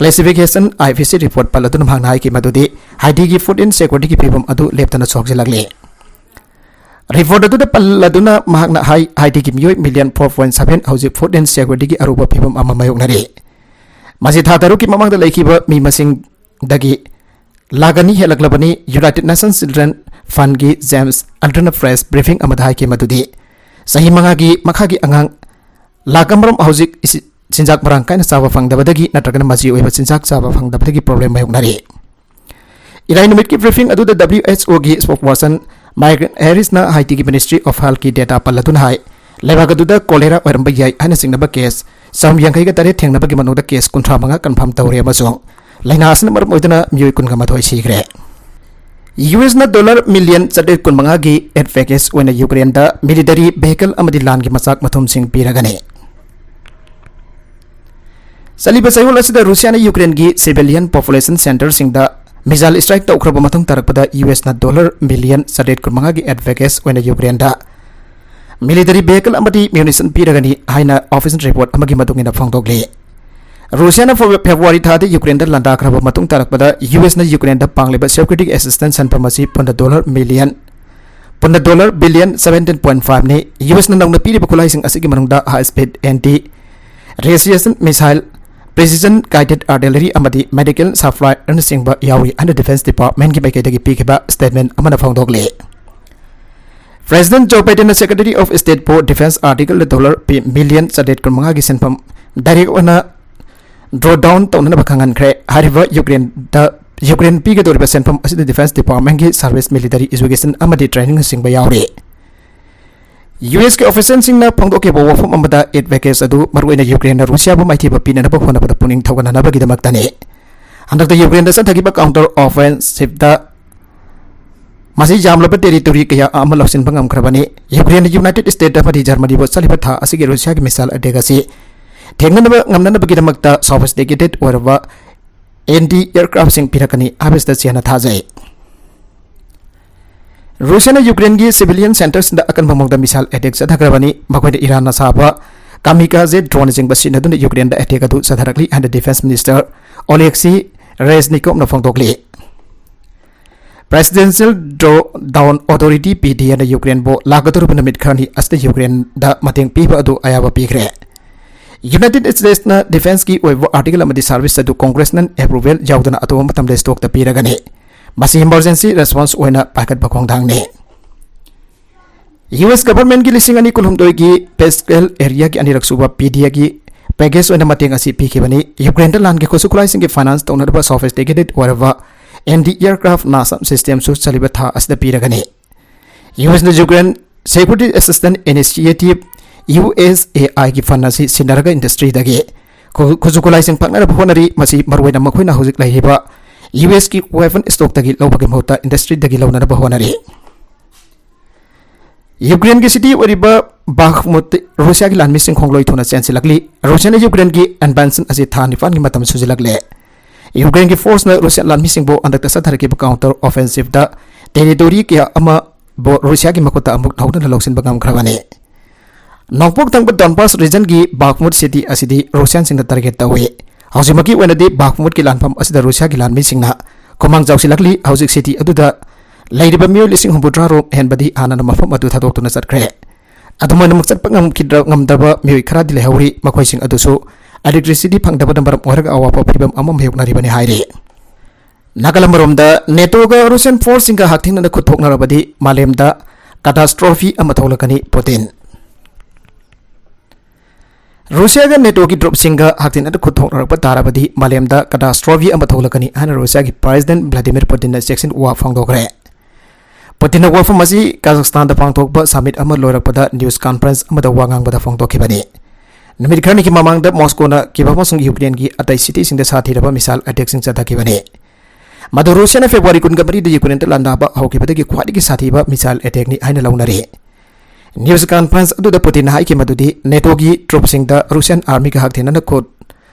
Classification, I F C, report ꯄꯜꯂꯗꯨꯅ ꯃꯍꯥꯛꯅ ꯍꯥꯏꯈꯤ ꯃꯗꯨꯗꯤ ꯍꯥꯏꯇꯤꯒꯤ food insecurity ꯒꯤ ꯐꯤꯕꯝ ꯑꯗꯨ ꯂꯦꯞꯇꯅ ꯁꯣꯛꯆꯤꯜꯂꯛꯂꯤ꯫ Report ꯑꯗꯨꯗ ꯄꯜꯂꯗꯨꯅ ꯃꯍꯥꯛꯅ ꯍꯥꯏ, ꯍꯥꯏꯇꯤꯒꯤ ꯃꯤꯑꯣꯏ million four point seven ꯍꯧꯖꯤꯛ food insecurity ꯒꯤ ꯑꯔꯨꯕ ꯐꯤꯕꯝ ꯑꯃ ꯃꯥꯌꯣꯛꯅꯔꯤ꯫ ꯃꯁꯤ ꯊꯥ ꯇꯔꯨꯛꯀꯤ ꯃꯃꯥꯡꯗ ꯂꯩꯈꯤꯕ ꯃꯤ ꯃꯁꯤꯡꯗꯒꯤ ꯂꯥꯈ ꯑꯅꯤ ꯍꯦꯜꯂꯛꯂꯕꯅꯤ꯫ United Nations Children Fund ꯒꯤ James Alden press briefing ꯑꯃꯗ ꯍꯥꯏꯈꯤ ꯃꯗꯨꯗꯤ ꯆꯍꯤ ꯃꯉꯥꯒꯤ ꯃꯈꯥꯒꯤ ꯑꯉꯥꯡ ꯂꯥꯈ ꯑꯃꯔꯣꯝ ꯍꯧꯖꯤꯛ ꯏꯁꯤ-, ꯆꯤꯟꯖꯥꯛ ꯃꯔꯥꯡ ꯀꯥꯏꯅ ꯆꯥꯕ ꯐꯪꯗꯕꯗꯒꯤ ꯅꯠꯇ꯭ꯔꯒꯅ ꯃꯆꯤ ꯑꯣꯏꯕ ꯆꯤꯟꯖꯥꯛ ꯆꯥꯕ ꯐꯪꯗꯕꯗꯒꯤ problem ꯃꯥꯌꯣꯛꯅꯔꯤ꯫ ꯏꯔꯥꯏ ꯅꯨꯃꯤꯠꯀꯤ briefing ꯑꯗꯨꯗ W H O ꯒꯤ spokesperson Margaret Harris ꯅ ꯍꯥꯏꯇꯤꯒꯤ Ministry of Health ꯀꯤ data ꯄꯜꯂꯗꯨꯅ ꯍꯥꯏ, ꯂꯩꯕꯥꯛ ꯑꯗꯨꯗ cholera ꯑꯣꯏꯔꯝꯕ ꯌꯥꯏ ꯍꯥꯏꯅ ꯆꯤꯡꯅꯕ case ꯆꯍꯨꯝ ꯌꯥꯡꯈꯩꯒ ꯇꯔꯦꯠ ꯊꯦꯡꯅꯕꯒꯤ ꯃꯅꯨꯡꯗ case ꯀꯨꯟꯊ꯭ꯔꯥ ꯃꯉꯥ confirm ꯇꯧꯔꯦ ꯑꯃꯁꯨꯡ ꯂꯥꯏꯅꯥ ꯑꯁꯤꯅ ꯃꯔꯝ ꯑꯣꯏꯗꯨꯅ ꯃꯤꯑꯣꯏ ꯀꯨꯟꯒ ꯃꯥꯊꯣꯏ ꯁꯤꯈ꯭ꯔꯦ꯫ U S ꯅ dollar million ꯆꯥꯇ꯭ꯔꯦꯠ ꯀꯨꯟꯃꯉꯥꯒꯤ aid package ꯑꯣꯏꯅ ꯌꯨꯀ꯭ꯔꯦꯟꯗ military vehicle ꯑꯃꯗꯤ ꯂꯥꯟꯒꯤ ꯃꯆꯥꯛ ꯃꯊꯨꯝꯁꯤꯡ ꯄꯤꯔꯒꯅꯤ꯫ ꯆꯠꯂꯤꯕ ꯆꯌꯣꯜ ꯑꯁꯤꯗ ꯔꯨꯁꯤꯌꯥꯅ ꯌꯨꯀ꯭ꯔꯦꯟꯒꯤ civilian population centreꯁꯤꯡꯗ missile strike ꯇꯧꯈ꯭ꯔꯕ ꯃꯇꯨꯡ ꯇꯥꯔꯛꯄꯗ U S ꯅ dollar million ꯆꯥꯇ꯭ꯔꯦꯠ ꯀꯨꯟꯃꯉꯥꯒꯤ aid package ꯑꯣꯏꯅ ꯌꯨꯀ꯭ꯔꯦꯟꯗ military vehicle ꯑꯃꯗꯤ munition ꯄꯤꯔꯒꯅꯤ ꯍꯥꯏꯅ official report ꯑꯃꯒꯤ ꯃꯇꯨꯡ ꯏꯟꯅ ꯐꯣꯡꯗꯣꯛꯂꯤ꯫ ꯔꯨꯁꯤꯌꯥꯅ ꯐꯦꯕ-, February ꯊꯥꯗ ꯌꯨꯀ꯭ꯔꯦꯟꯗ ꯂꯥꯟꯗꯥꯈ꯭ꯔꯕ ꯃꯇꯨꯡ ꯇꯥꯔꯛꯄꯗ U S ꯅ ꯌꯨꯀ꯭ꯔꯦꯟꯗ ꯄꯥꯡꯂꯤꯕ security assistance ꯁꯦꯟꯐꯝ ꯑꯁꯤ ꯄꯨꯟꯅ dollar million, ꯄꯨꯟꯅ dollar billion seventeen point five ꯅꯤ꯫ U S ꯅ ꯅꯧꯅ ꯄꯤꯔꯤꯕ ꯈꯨꯠꯂꯥꯏꯁꯤꯡ ꯑꯁꯤꯒꯤ ꯃꯅꯨꯡꯗ high speed anti radiation missile, precision guided artillery ꯑꯃꯗꯤ medical supply ꯑꯁꯤꯅꯆꯤꯡꯕ ꯌꯥꯎꯔꯤ ꯍꯥꯏꯅ Defense Department ꯀꯤ ꯃꯥꯏꯀꯩꯗꯒꯤ ꯄꯤꯈꯤꯕ statement ꯑꯃꯅ ꯐꯣꯡꯗꯣꯛꯂꯤ꯫ President Joe Biden ꯅ Secretary of State for Defense article dollar million ꯆꯥꯇ꯭ꯔꯦꯠ ꯀꯨꯟꯃꯉꯥꯒꯤ ꯁꯦꯟꯐꯝ direct ꯑꯣꯏꯅ drawdown ꯇꯧꯅꯅꯕ ꯈꯪꯍꯟꯈ꯭ꯔꯦ꯫ ꯍꯥꯏꯔꯤꯕ ꯌꯨꯀ꯭ꯔꯦꯟꯗ, ꯌꯨꯀ꯭ꯔꯦꯟ ꯄꯤꯒꯗꯧꯔꯤꯕ ꯁꯦꯟꯐꯝ ꯑꯁꯤꯗ Defense Department ꯀꯤ service military education ꯑꯃꯗꯤ training ꯅꯆꯤꯡꯕ ꯌꯥꯎꯔꯤ꯫ ꯌꯨ ꯑꯦꯁꯀꯤ ꯑꯣꯐꯤꯁꯤꯌꯦꯜꯁꯤꯡꯅ ꯐꯣꯡꯗꯣꯛꯈꯤꯕ ꯋꯥꯐꯝ ꯑꯃꯗ, aid package ꯑꯗꯨ ꯃꯔꯨꯑꯣꯏꯅ ꯌꯨꯀ꯭ꯔꯦꯟꯅ ꯔꯨꯁꯤꯌꯥꯕꯨ ꯃꯥꯏꯊꯤꯕ ꯄꯤꯅꯅꯕ ꯍꯣꯠꯅꯕꯗ ꯄꯨꯛꯅꯤꯡ ꯊꯧꯒꯠꯅꯅꯕꯒꯤꯗꯃꯛꯇꯅꯤ꯫ ꯍꯟꯗꯛꯇ ꯌꯨꯀ꯭ꯔꯦꯟꯗ ꯆꯠꯊꯈꯤꯕ counter offensive ꯇ ꯃꯁꯤ ꯌꯥꯝꯂꯕ territory ꯀꯌꯥ ꯑꯃ ꯂꯧꯁꯤꯟꯕ ꯉꯝꯈ꯭ꯔꯕꯅꯤ꯫ ꯌꯨꯀ꯭ꯔꯦꯟꯅ United States ꯑꯃꯗꯤ ꯖꯔꯃꯅꯤꯕꯨ ꯆꯠꯂꯤꯕ ꯊꯥ ꯑꯁꯤꯒꯤ ꯔꯨꯁꯤꯌꯥꯒꯤ missile attack ꯑꯁꯤ ꯊꯦꯡꯅꯅꯕ ꯉꯝꯅꯅꯕꯒꯤꯗꯃꯛꯇ sophisticated ꯑꯣꯏꯔꯕ anti aircraft ꯁꯤꯡ ꯄꯤꯔꯛꯀꯅꯤ ꯍꯥꯏꯕꯁꯤꯗ ꯆꯦꯟꯅ ꯊꯥꯖꯩ꯫ ꯔꯨꯁꯤꯌꯥꯅ ꯌꯨꯀ꯭ꯔꯦꯟꯒꯤ civilian centres ꯗ ꯑꯀꯟꯕ ꯃꯑꯣꯡꯗ missile attack ꯆꯠꯊꯈ꯭ꯔꯕꯅꯤ꯫ ꯃꯈꯣꯏꯅ ꯏꯔꯥꯟꯅ ꯁꯥꯕ kamikaze drone ꯅꯆꯤꯡꯕ ꯁꯤꯖꯤꯟꯅꯗꯨꯅ ꯌꯨꯀ꯭ꯔꯦꯟꯗ attack ꯑꯗꯨ ꯆꯠꯊꯔꯛꯂꯤ ꯍꯥꯏꯅ defence minister Oleksiy Reznikovꯅ ꯐꯣꯡꯗꯣꯛꯂꯤ꯫ Presidential Drawdown Authority, P D A ꯅ ꯌꯨꯀ꯭ꯔꯦꯟꯕꯨ ꯂꯥꯛꯀꯗꯧꯔꯤꯕ ꯅꯨꯃꯤꯠ ꯈꯔꯅꯤ ꯑꯁꯤꯗ ꯌꯨꯀ꯭ꯔꯦꯟꯗ ꯃꯇꯦꯡ ꯄꯤꯕ ꯑꯗꯨ ꯑꯌꯥꯕ ꯄꯤꯈ꯭ꯔꯦ꯫ United States ꯅ defence ꯀꯤ ꯑꯣꯏꯕ article ꯑꯃꯗꯤ service ꯑꯗꯨ congressional approval ꯌꯥꯎꯗꯅ ꯑꯇꯣꯞꯄ ꯃꯇꯝꯗ stock ꯇ ꯄꯤꯔꯒꯅꯤ꯫ ꯃꯁꯤ emergency response ꯑꯣꯏꯅ ꯄꯥꯏꯈꯠꯄ ꯈꯣꯡꯊꯥꯡꯅꯤ꯫ U S government ꯀꯤ ꯂꯤꯁꯤꯡ ꯑꯅꯤ ꯀꯨꯟꯍꯨꯝꯗꯣꯏꯒꯤ fiscal area ꯒꯤ ꯑꯅꯤꯔꯛ ꯁꯨꯕ P D A ꯒꯤ package ꯑꯣꯏꯅ ꯃꯇꯦꯡ ꯑꯁꯤ ꯄꯤꯈꯤꯕꯅꯤ꯫ ꯌꯨꯀ꯭ꯔꯦꯟꯗ ꯂꯥꯟꯒꯤ ꯈꯨꯠꯁꯨ ꯈꯨꯠꯂꯥꯏꯁꯤꯡꯒꯤ finance ꯇꯧꯅꯅꯕ sophisticated ꯑꯣꯏꯔꯕ anti aircraft NASAMS system ꯁꯨ ꯆꯠꯂꯤꯕ ꯊꯥ ꯑꯁꯤꯗ ꯄꯤꯔꯒꯅꯤ꯫ U S ꯅ Ukraine Security Assistance Initiative, U S A I ꯒꯤ fund ꯑꯁꯤ ꯁꯤꯟꯅꯔꯒ industry ꯗꯒꯤ ꯈꯨ-, ꯈꯨꯠꯁꯨ ꯈꯨꯠꯂꯥꯏꯁꯤꯡ ꯐꯪꯅꯅꯕ ꯍꯣꯠꯅꯔꯤ꯫ ꯃꯁꯤ ꯃꯔꯨꯑꯣꯏꯅ ꯃꯈꯣꯏꯅ ꯍꯧꯖꯤꯛ ꯂꯩꯔꯤꯕ U S ꯀꯤ weapon stock ꯇꯒꯤ ꯂꯧꯕꯒꯤ ꯃꯍꯨꯠꯇ industry ꯗꯒꯤ ꯂꯧꯅꯅꯕ ꯍꯣꯠꯅꯔꯤ꯫ ꯌꯨꯀ꯭ꯔꯦꯟꯒꯤ city ꯑꯣꯏꯔꯤꯕ ꯕꯥꯈꯃꯨꯠ ꯔꯨꯁꯤꯌꯥꯒꯤ ꯂꯥꯟꯃꯤꯁꯤꯡ ꯈꯣꯡꯂꯣꯏ ꯊꯨꯅ ꯆꯦꯟꯁꯤꯜꯂꯛꯂꯤ꯫ ꯔꯨꯁꯤꯌꯥꯅ ꯌꯨꯀ꯭ꯔꯦꯟꯒꯤ invasion ꯑꯁꯤ ꯊꯥ ꯅꯤꯄꯥꯟꯒꯤ ꯃꯇꯝ ꯁꯨꯖꯤꯜꯂꯛꯂꯦ꯫ ꯌꯨꯀ꯭ꯔꯦꯟꯒꯤ force ꯅ ꯔꯨꯁꯤꯌꯥ ꯂꯥꯟꯃꯤꯁꯤꯡꯕꯨ ꯍꯟꯗꯛꯇ ꯆꯠꯊꯔꯛꯈꯤꯕ counter offensive ꯗ territory ꯀꯌꯥ ꯑꯃꯕꯨ ꯔꯨꯁꯤꯌꯥꯒꯤ ꯃꯈꯨꯠꯇ ꯑꯃꯨꯛ ꯍꯧꯗꯨꯅ ꯂꯧꯁꯤꯟꯕ ꯉꯝꯈ꯭ꯔꯕꯅꯤ꯫ ꯅꯣꯡꯄꯣꯛ ꯊꯪꯕ Donbas region ꯒꯤ ꯕꯥꯈꯃꯨꯠ city ꯑꯁꯤꯗꯤ ꯔꯨꯁꯤꯌꯥꯟꯁꯤꯡꯅ target ꯇꯧꯏ꯫ ꯍꯧꯖꯤꯛꯃꯛꯀꯤ ꯑꯣꯏꯅꯗꯤ ꯕꯥꯈꯃꯨꯠꯀꯤ ꯂꯥꯟꯐꯝ ꯑꯁꯤꯗ ꯔꯨꯁꯤꯌꯥꯒꯤ ꯂꯥꯟꯃꯤꯁꯤꯡꯅ ꯈꯨꯃꯥꯡ ꯆꯥꯎꯁꯤꯜꯂꯛꯂꯤ꯫ ꯍꯧꯖꯤꯛ city ꯑꯗꯨꯗ ꯂꯩꯔꯤꯕ ꯃꯤꯑꯣꯏ ꯂꯤꯁꯤꯡ ꯍꯨꯝꯐꯨꯇꯔꯥ ꯔꯣꯝ ꯍꯦꯟꯕꯗꯤ ꯍꯥꯟꯅꯅ ꯃꯐꯝ ꯑꯗꯨ ꯊꯥꯗꯣꯛꯇꯨꯅ ꯆꯠꯈ꯭ꯔꯦ꯫ ꯑꯗꯨꯝ ꯑꯣꯏꯅꯃꯛ ꯆꯠꯄ ꯉꯝꯈꯤꯗ꯭ꯔ-, ꯉꯝꯗꯕ ꯃꯤꯑꯣꯏ ꯈꯔꯗꯤ ꯂꯩꯍꯧꯔꯤ꯫ ꯃꯈꯣꯏꯁꯤꯡ ꯑꯗꯨꯁꯨ electricity ꯐꯪꯗꯕꯅ ꯃꯔꯝ ꯑꯣꯏꯔꯒ ꯑꯋꯥꯕ ꯐꯤꯕꯝ ꯑꯃ ꯃꯥꯌꯣꯛꯅꯔꯤꯕꯅꯤ ꯍꯥꯏꯔꯤ꯫ ꯅꯥꯀꯜ ꯑꯃꯔꯣꯝꯗ, NATOꯒ Russian forceꯁꯤꯡꯒ ꯍꯛꯊꯦꯡꯅꯅ ꯈꯨꯠ ꯊꯣꯛꯅꯔꯕꯗꯤ ꯃꯥꯂꯦꯝꯗ catastrophe ꯑꯃ ꯊꯣꯛꯂꯛꯀꯅꯤ, ꯄꯨꯇꯤꯟ꯫ ꯔꯨꯁꯤꯌꯥꯒ NATOꯒꯤ troops ꯁꯤꯡꯒ ꯍꯛꯊꯦꯡꯅꯅ ꯈꯨꯠ ꯊꯣꯛꯅꯔꯛꯄ ꯇꯥꯔꯕꯗꯤ ꯃꯥꯂꯦꯝꯗ catastrophe ꯑꯃ ꯊꯣꯛꯂꯛꯀꯅꯤ ꯍꯥꯏꯅ ꯔꯨꯁꯤꯌꯥꯒꯤ President Vladimir Putinꯅ ꯆꯦꯛꯁꯤꯟ ꯋꯥ ꯐꯣꯡꯗꯣꯛꯈ꯭ꯔꯦ꯫ ꯄꯨꯇꯤꯟꯅ ꯋꯥꯐꯝ ꯑꯁꯤ ꯀꯥꯖꯥꯈꯁꯇꯥꯟꯗ ꯄꯥꯡꯊꯣꯛꯄ ꯁꯃꯤꯠ ꯑꯃ ꯂꯣꯏꯔꯛꯄꯗ ꯅ꯭ꯌꯨꯁ ꯀꯟꯐꯔꯦꯟꯁ ꯑꯃꯗ ꯋꯥ ꯉꯥꯡꯕꯗ ꯐꯣꯡꯗꯣꯛꯈꯤꯕꯅꯤ꯫ ꯅꯨꯃꯤꯠ ꯈꯔꯅꯤꯒꯤ ꯃꯃꯥꯡꯗ ꯃꯣꯁꯀꯣꯅ ꯀꯤꯚ ꯑꯃꯁꯨꯡ ꯌꯨꯀ꯭ꯔꯦꯟꯒꯤ ꯑꯇꯩ ꯁꯤꯇꯤꯁꯤꯡꯗ ꯁꯥꯊꯤꯔꯕ ꯃꯤꯁꯥꯏꯜ ꯑꯦꯇꯦꯛꯁꯤꯡ ꯆꯠꯊꯈꯤꯕꯅꯤ꯫ ꯃꯗꯨ ꯔꯨꯁꯤꯌꯥꯅ ꯐꯦꯕ꯭ꯔꯨꯋꯥꯔꯤ ꯀꯨꯟꯒ ꯃꯔꯤꯗ ꯌꯨꯀ꯭ꯔꯦꯟꯗ ꯂꯥꯟꯗꯥꯕ ꯍꯧꯈꯤꯕꯗꯒꯤ ꯈ꯭ꯋꯥꯏꯗꯒꯤ ꯁꯥꯊꯤꯕ ꯃꯤꯁꯥꯏꯜ ꯑꯦꯇꯦꯛꯅꯤ ꯍꯥꯏꯅ ꯂꯧꯅꯔꯤ꯫ ꯅ꯭ꯌꯨꯁ ꯀꯟꯐꯔꯦꯟꯁ ꯑꯗꯨꯗ ꯄꯨꯇꯤꯟꯅ ꯍꯥꯏꯈꯤ ꯃꯗꯨꯗꯤ ꯅꯦꯇꯣꯒꯤ ꯇ꯭ꯔꯨꯞꯁꯤꯡꯗ ꯔꯨꯁꯤꯌꯥꯟ ꯑꯥꯔꯃꯤꯒ ꯍꯛꯊꯦꯡꯅꯅ ꯈꯨꯠ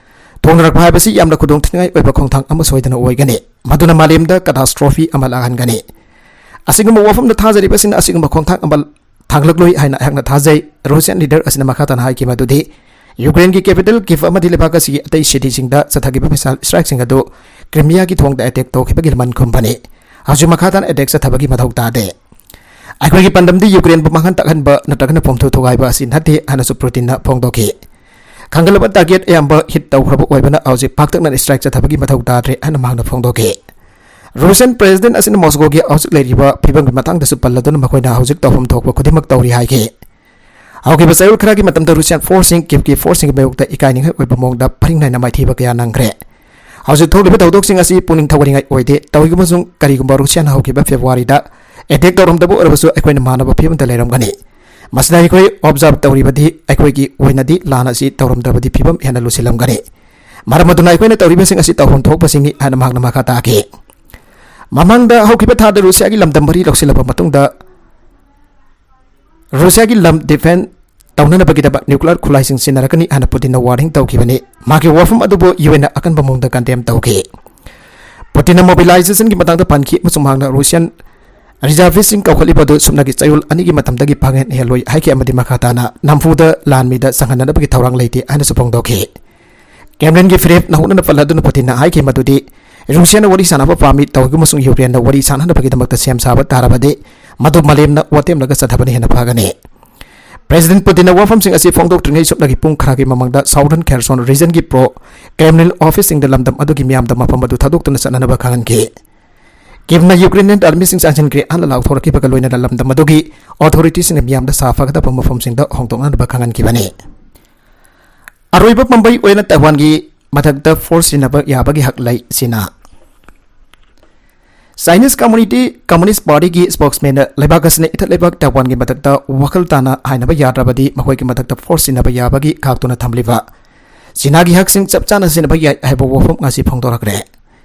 ꯊꯣꯡꯅꯔꯛꯄ ꯍꯥꯏꯕꯁꯤ ꯌꯥꯝꯅ ꯈꯨꯗꯣꯡꯊꯤꯅꯤꯡꯉꯥꯏ ꯑꯣꯏꯕ ꯈꯣꯡꯊꯥꯡ ꯑꯃ ꯁꯣꯏꯗꯅ ꯑꯣꯏꯒꯅꯤ, ꯃꯗꯨꯅ ꯃꯥꯂꯦꯝꯗ ꯀꯇꯥꯁꯇ꯭ꯔꯣꯐꯤ ꯑꯃ ꯂꯥꯛꯍꯟꯒꯅꯤ꯫ ꯑꯁꯤꯒꯨꯝꯕ ꯋꯥꯐꯝꯗ ꯊꯥꯖꯔꯤꯕꯁꯤꯡꯅ ꯑꯁꯤꯒꯨꯝꯕ ꯈꯣꯡꯊꯥꯡ ꯑꯃ ꯊꯥꯡꯂꯛꯂꯣꯏ ꯍꯥꯏꯅ ꯑꯩꯍꯥꯛꯅ ꯊꯥꯖꯩ꯫ ꯔꯨꯁꯤꯌꯥꯟ ꯂꯤꯗꯔ ꯑꯁꯤꯅ ꯃꯈꯥ ꯇꯥꯅ ꯍꯥꯏꯈꯤ ꯃꯗꯨꯗꯤ ꯌꯨꯀ꯭ꯔꯦꯟꯒꯤ ꯀꯦꯄꯤꯇꯦꯜ ꯀꯤꯚ ꯑꯃꯗꯤ ꯂꯩꯕꯥꯛ ꯑꯁꯤꯒꯤ ꯑꯇꯩ ꯁꯤꯇꯤꯁꯤꯡꯗ ꯆꯠꯊꯈꯤꯕ ꯃꯤꯁꯥꯏꯜ ꯁ꯭ꯇ꯭ꯔꯥꯏꯛꯁꯤꯡ ꯑꯗꯨ ꯀ꯭ꯔꯤꯃꯤꯌꯥꯒꯤ ꯊꯣꯡꯗ ꯑꯦꯇꯦꯛ ꯇꯧꯈꯤꯕꯒꯤ ꯂꯃꯟ ꯈꯨꯝꯕꯅꯤ꯫ ꯍꯧꯖꯤꯛ ꯃꯈꯥ ꯇꯥꯅ ꯑꯦꯇꯦꯛ ꯆꯠꯊꯕꯒꯤ ꯃꯊꯧ ꯇꯥꯗꯦ꯫ ꯑꯩꯈꯣꯏꯒꯤ ꯄꯥꯟꯗꯝꯗꯤ ꯌꯨꯀ꯭ꯔꯦꯟꯕꯨ ꯃꯥꯡꯍꯟ ꯇꯥꯛꯍꯟꯕ ꯅꯠꯇ꯭ꯔꯒꯅ ꯄꯣꯝꯊꯨ ꯊꯨꯒꯥꯏꯕ ꯑꯁꯤ ꯅꯠꯇꯦ ꯍꯥꯏꯅꯁꯨ ꯄꯨꯇꯤꯟꯅ ꯐꯣꯡꯗꯣꯛꯈꯤ꯫ ꯈꯪꯒꯠꯂꯕ ꯇꯥꯔꯒꯦꯠ ꯑꯌꯥꯝꯕ ꯍꯤꯠ ꯇꯧꯈ꯭ꯔꯕ ꯑꯣꯏꯕꯅ ꯍꯧꯖꯤꯛ ꯄꯥꯛꯇꯛꯅꯅ ꯁ꯭ꯇ꯭ꯔꯥꯏꯛ ꯆꯠꯊꯕꯒꯤ ꯃꯊꯧ ꯇꯥꯗ꯭ꯔꯦ ꯍꯥꯏꯅ ꯃꯍꯥꯛꯅ ꯐꯣꯡꯗꯣꯛꯈꯤ꯫ ꯔꯨꯁꯤꯌꯟ ꯄ꯭ꯔꯦꯁꯤꯗꯦꯟꯠ ꯑꯁꯤꯅ ꯃꯣꯁꯀꯣꯒꯤ ꯍꯧꯖꯤꯛ ꯂꯩꯔꯤꯕ ꯐꯤꯕꯝꯒꯤ ꯃꯇꯥꯡꯗꯁꯨ ꯄꯜꯂꯗꯨꯅ ꯃꯈꯣꯏꯅ ꯍꯧꯖꯤꯛ ꯇꯧꯐꯝ ꯊꯣꯛꯄ ꯈꯨꯗꯤꯡꯃꯛ ꯇꯧꯔꯤ ꯍꯥꯏꯈꯤ꯫ ꯍꯧꯈꯤꯕ ꯆꯌꯣꯜ ꯈꯔꯒꯤ ꯃꯇꯝꯗ ꯔꯨꯁꯤꯌꯥꯟ ꯐꯣꯔꯁꯁꯤꯡ ꯀꯤꯚꯀꯤ ꯐꯣꯔꯁꯁꯤꯡꯒꯤ ꯃꯥꯌꯣꯛꯇ ꯏꯀꯥꯏꯅꯤꯡꯉꯥꯏ ꯑꯣꯏꯕ ꯃꯑꯣꯡꯗ ꯄꯔꯤꯡ ꯅꯥꯏꯅ ꯃꯥꯏꯊꯤꯕ ꯀꯌꯥ ꯅꯪꯈ꯭ꯔꯦ꯫ ꯍꯧꯖꯤꯛ ꯊꯣꯛꯂꯤꯕ ꯊꯧꯗꯣꯛꯁꯤꯡ ꯑꯁꯤ ꯄꯨꯛꯅꯤꯡ ꯊꯧꯒꯠꯅꯤꯡꯉꯥꯏ ꯑꯣꯏꯗꯦ꯫ ꯇꯧꯏꯒꯨꯝꯕꯁꯨꯡ ꯀꯔꯤꯒꯨꯝꯕ ꯔꯨꯁꯤꯌꯥꯅ ꯍꯧꯈꯤꯕ ꯐꯦꯕ꯭ꯔꯨꯋꯥꯔꯤꯗ ꯑꯦꯇꯦꯛ ꯇꯧꯔꯝꯗꯕ ꯑꯣꯏꯔꯕꯁꯨ ꯑꯩꯈꯣꯏꯅ ꯃꯥꯟꯅꯕ ꯐꯤꯕꯝꯗ ꯂꯩꯔꯝꯒꯅꯤ꯫ ꯃꯁꯤꯗ ꯑꯩꯈꯣꯏ ꯑꯣꯕꯖꯥꯔꯚ ꯇꯧꯔꯤꯕꯗꯤ ꯑꯩꯈꯣꯏꯒꯤ ꯑꯣꯏꯅꯗꯤ ꯂꯥꯟ ꯑꯁꯤ ꯇꯧꯔꯝꯗ꯭ꯔꯕꯗꯤ ꯐꯤꯕꯝ ꯍꯦꯟꯅ ꯂꯨꯁꯤꯜꯂꯝꯒꯅꯤ꯫ ꯃꯔꯝ ꯑꯗꯨꯅ ꯑꯩꯈꯣꯏꯅ ꯇꯧꯔꯤꯕꯁꯤꯡ ꯑꯁꯤ ꯇꯧꯐꯝ ꯊꯣꯛꯄꯁꯤꯡꯅꯤ ꯍꯥꯏꯅ ꯃꯍꯥꯛꯅ ꯃꯈꯥ ꯇꯥꯈꯤ꯫ ꯃꯃꯥꯡꯗ ꯍꯧꯈꯤꯕ ꯊꯥꯗ ꯔꯨꯁꯤꯌꯥꯒꯤ ꯂꯝꯗꯝ ꯃꯔꯤ ꯂꯧꯁꯤꯜꯂꯕ ꯃꯇꯨꯡꯗ ꯔꯨꯁꯤꯌꯥꯒꯤ ꯂꯝ ꯗꯤꯐꯦꯟ ꯇꯧꯅꯅꯕꯒꯤꯗꯃꯛ ꯅ꯭ꯌꯨꯀ꯭ꯂꯤꯌꯔ ꯈꯨꯠꯂꯥꯏꯁꯤꯡ ꯁꯤꯖꯤꯟꯅꯔꯛꯀꯅꯤ ꯍꯥꯏꯅ ꯄꯨꯇꯤꯟꯅ ꯋꯥꯔꯅꯤꯡ ꯇꯧꯈꯤꯕꯅꯤ꯫ ꯃꯍꯥꯛꯀꯤ ꯋꯥꯐꯝ ꯑꯗꯨꯕꯨ ꯌꯨ ꯑꯦꯟꯅ ꯑꯀꯟꯕ ꯃꯑꯣꯡꯗ ꯀꯟꯗꯦꯝ ꯇꯧꯈꯤ꯫ ꯄꯨꯇꯤꯟꯅ ꯃꯣꯕꯤꯂꯥꯏꯖꯦꯁꯟꯒꯤ ꯃꯇꯥꯡꯗ ꯄꯟꯈꯤ ꯑꯃꯁꯨꯡ ꯃꯍꯥꯛꯅ ꯔꯨꯁꯤꯌꯟ ꯔꯤꯖꯥꯔꯚꯤꯁꯁꯤꯡ ꯀꯧꯈꯠꯂꯤꯕ ꯑꯗꯨ ꯁꯨꯞꯅꯒꯤ ꯆꯌꯣꯜ ꯑꯅꯤꯒꯤ ꯃꯇꯝꯗꯒꯤ ꯄꯥꯡꯍꯦꯟ ꯍꯦꯜꯂꯣꯏ ꯍꯥꯏꯈꯤ ꯑꯃꯗꯤ ꯃꯈꯥ ꯇꯥꯅ ꯅꯝꯐꯨꯗ ꯂꯥꯟꯃꯤꯗ ꯆꯪꯍꯟꯅꯅꯕꯒꯤ ꯊꯧꯔꯥꯡ ꯂꯩꯇꯦ ꯍꯥꯏꯅꯁꯨ ꯐꯣꯡꯗꯣꯛꯈꯤ꯫ ꯀ꯭ꯔꯦꯝꯂꯤꯟꯒꯤ ꯐꯤꯔꯦꯞꯅ ꯍꯧꯅꯅ ꯄꯜꯂꯗꯨꯅ ꯄꯨꯇꯤꯟꯅ ꯍꯥꯏꯈꯤ ꯃꯗꯨꯗꯤ ꯔꯨꯁꯤꯌꯥꯅ ꯋꯥꯔꯤ ꯁꯥꯟꯅꯕ ꯄꯥꯝꯃꯤ, ꯇꯧꯏꯒꯨꯝꯕꯁꯨꯡ ꯌꯨꯀ꯭ꯔꯦꯟꯅ ꯋꯥꯔꯤ ꯁꯥꯟꯅꯅꯕꯒꯤꯗꯃꯛꯇ ꯁꯦꯝ ꯁꯥꯕ ꯇꯥꯔꯕꯗꯤ ꯃꯗꯨ ꯃꯥꯂꯦꯝꯅ ꯋꯥꯇꯦꯝꯂꯒ ꯆꯠꯊꯕꯅ ꯍꯦꯟꯅ ꯐꯒꯅꯤ꯫ ꯄ꯭ꯔꯦꯁꯤꯗꯦꯟꯠ ꯄꯨꯇꯤꯟꯅ ꯋꯥꯐꯝꯁꯤꯡ ꯑꯁꯤ ꯐꯣꯡꯗꯣꯛꯇ꯭ꯔꯤꯉꯩ ꯁꯨꯞꯅꯒꯤ ꯄꯨꯡ ꯈꯔꯒꯤ ꯃꯃꯥꯡꯗ ꯁꯥꯎꯗꯔꯟ ꯈꯦꯔꯁꯣꯟ ꯔꯤꯖꯟꯒꯤ ꯄ꯭ꯔꯣ ꯀ꯭ꯔꯦꯝꯂꯤꯟ ꯑꯣꯐꯤꯁꯁꯤꯡꯗ ꯂꯝꯗꯝ ꯑꯗꯨꯒꯤ ꯃꯤꯌꯥꯝꯗ ꯃꯐꯝ ꯑꯗꯨ ꯊꯥꯗꯣꯛꯇꯨꯅ ꯆꯠꯅꯅꯕ ꯈꯪꯍꯟꯈꯤ꯫ ꯀꯤꯚꯅ ꯌꯨꯀ꯭ꯔꯦꯟ ꯑꯥꯔꯃꯤꯁꯤꯡ ꯆꯪꯁꯤꯟꯈ꯭ꯔꯦ ꯍꯥꯏꯅ ꯂꯥꯎꯊꯣꯔꯛꯈꯤꯕꯒ ꯂꯣꯏꯅꯅ ꯂꯝꯗꯝ ꯑꯗꯨꯒꯤ ꯑꯣꯊꯣꯔꯤꯇꯤꯁꯤꯡꯅ ꯃꯤꯌꯥꯝꯗ ꯁꯥꯐꯒꯗꯕ ꯃꯐꯝꯁꯤꯡꯗ ꯍꯣꯡꯗꯣꯛꯅꯅꯕ ꯈꯪꯍꯟꯈꯤꯕꯅꯤ꯫ ꯑꯔꯣꯏꯕ ꯄꯥꯝꯕꯩ ꯑꯣꯏꯅ ꯇꯥꯏꯋꯥꯟꯒꯤ ꯃꯊꯛꯇ ꯐꯣꯔꯁ ꯁꯤꯖꯤꯟꯅꯕ ꯌꯥꯕꯒꯤ ꯍꯛ ꯂꯩ꯫ China Chinese Community, Communist Party ꯒꯤ spokesman ꯅ ꯂꯩꯕꯥꯛ ꯑꯁꯤꯅ ꯏꯊꯠ ꯂꯩꯕꯥꯛ ꯇꯥꯏꯋꯥꯟꯒꯤ ꯃꯊꯛꯇ ꯋꯥꯈꯜ ꯇꯥꯅ ꯍꯥꯏꯅꯕ ꯌꯥꯗ꯭ꯔꯕꯗꯤ ꯃꯈꯣꯏꯒꯤ ꯃꯊꯛꯇ force ꯁꯤꯖꯤꯟꯅꯕ ꯌꯥꯕꯒꯤ ꯈꯥꯛꯇꯨꯅ ꯊꯝꯂꯤꯕ ꯆꯤꯅꯥꯒꯤ ꯍꯛꯁꯤꯡ ꯆꯞ ꯆꯥꯅ ꯁꯤꯖꯤꯟꯅꯕ ꯌꯥꯏ ꯍꯥꯏꯕ ꯋꯥꯐꯝ ꯉꯁꯤ ꯐꯣꯡꯗꯣꯔꯛꯂꯦ꯫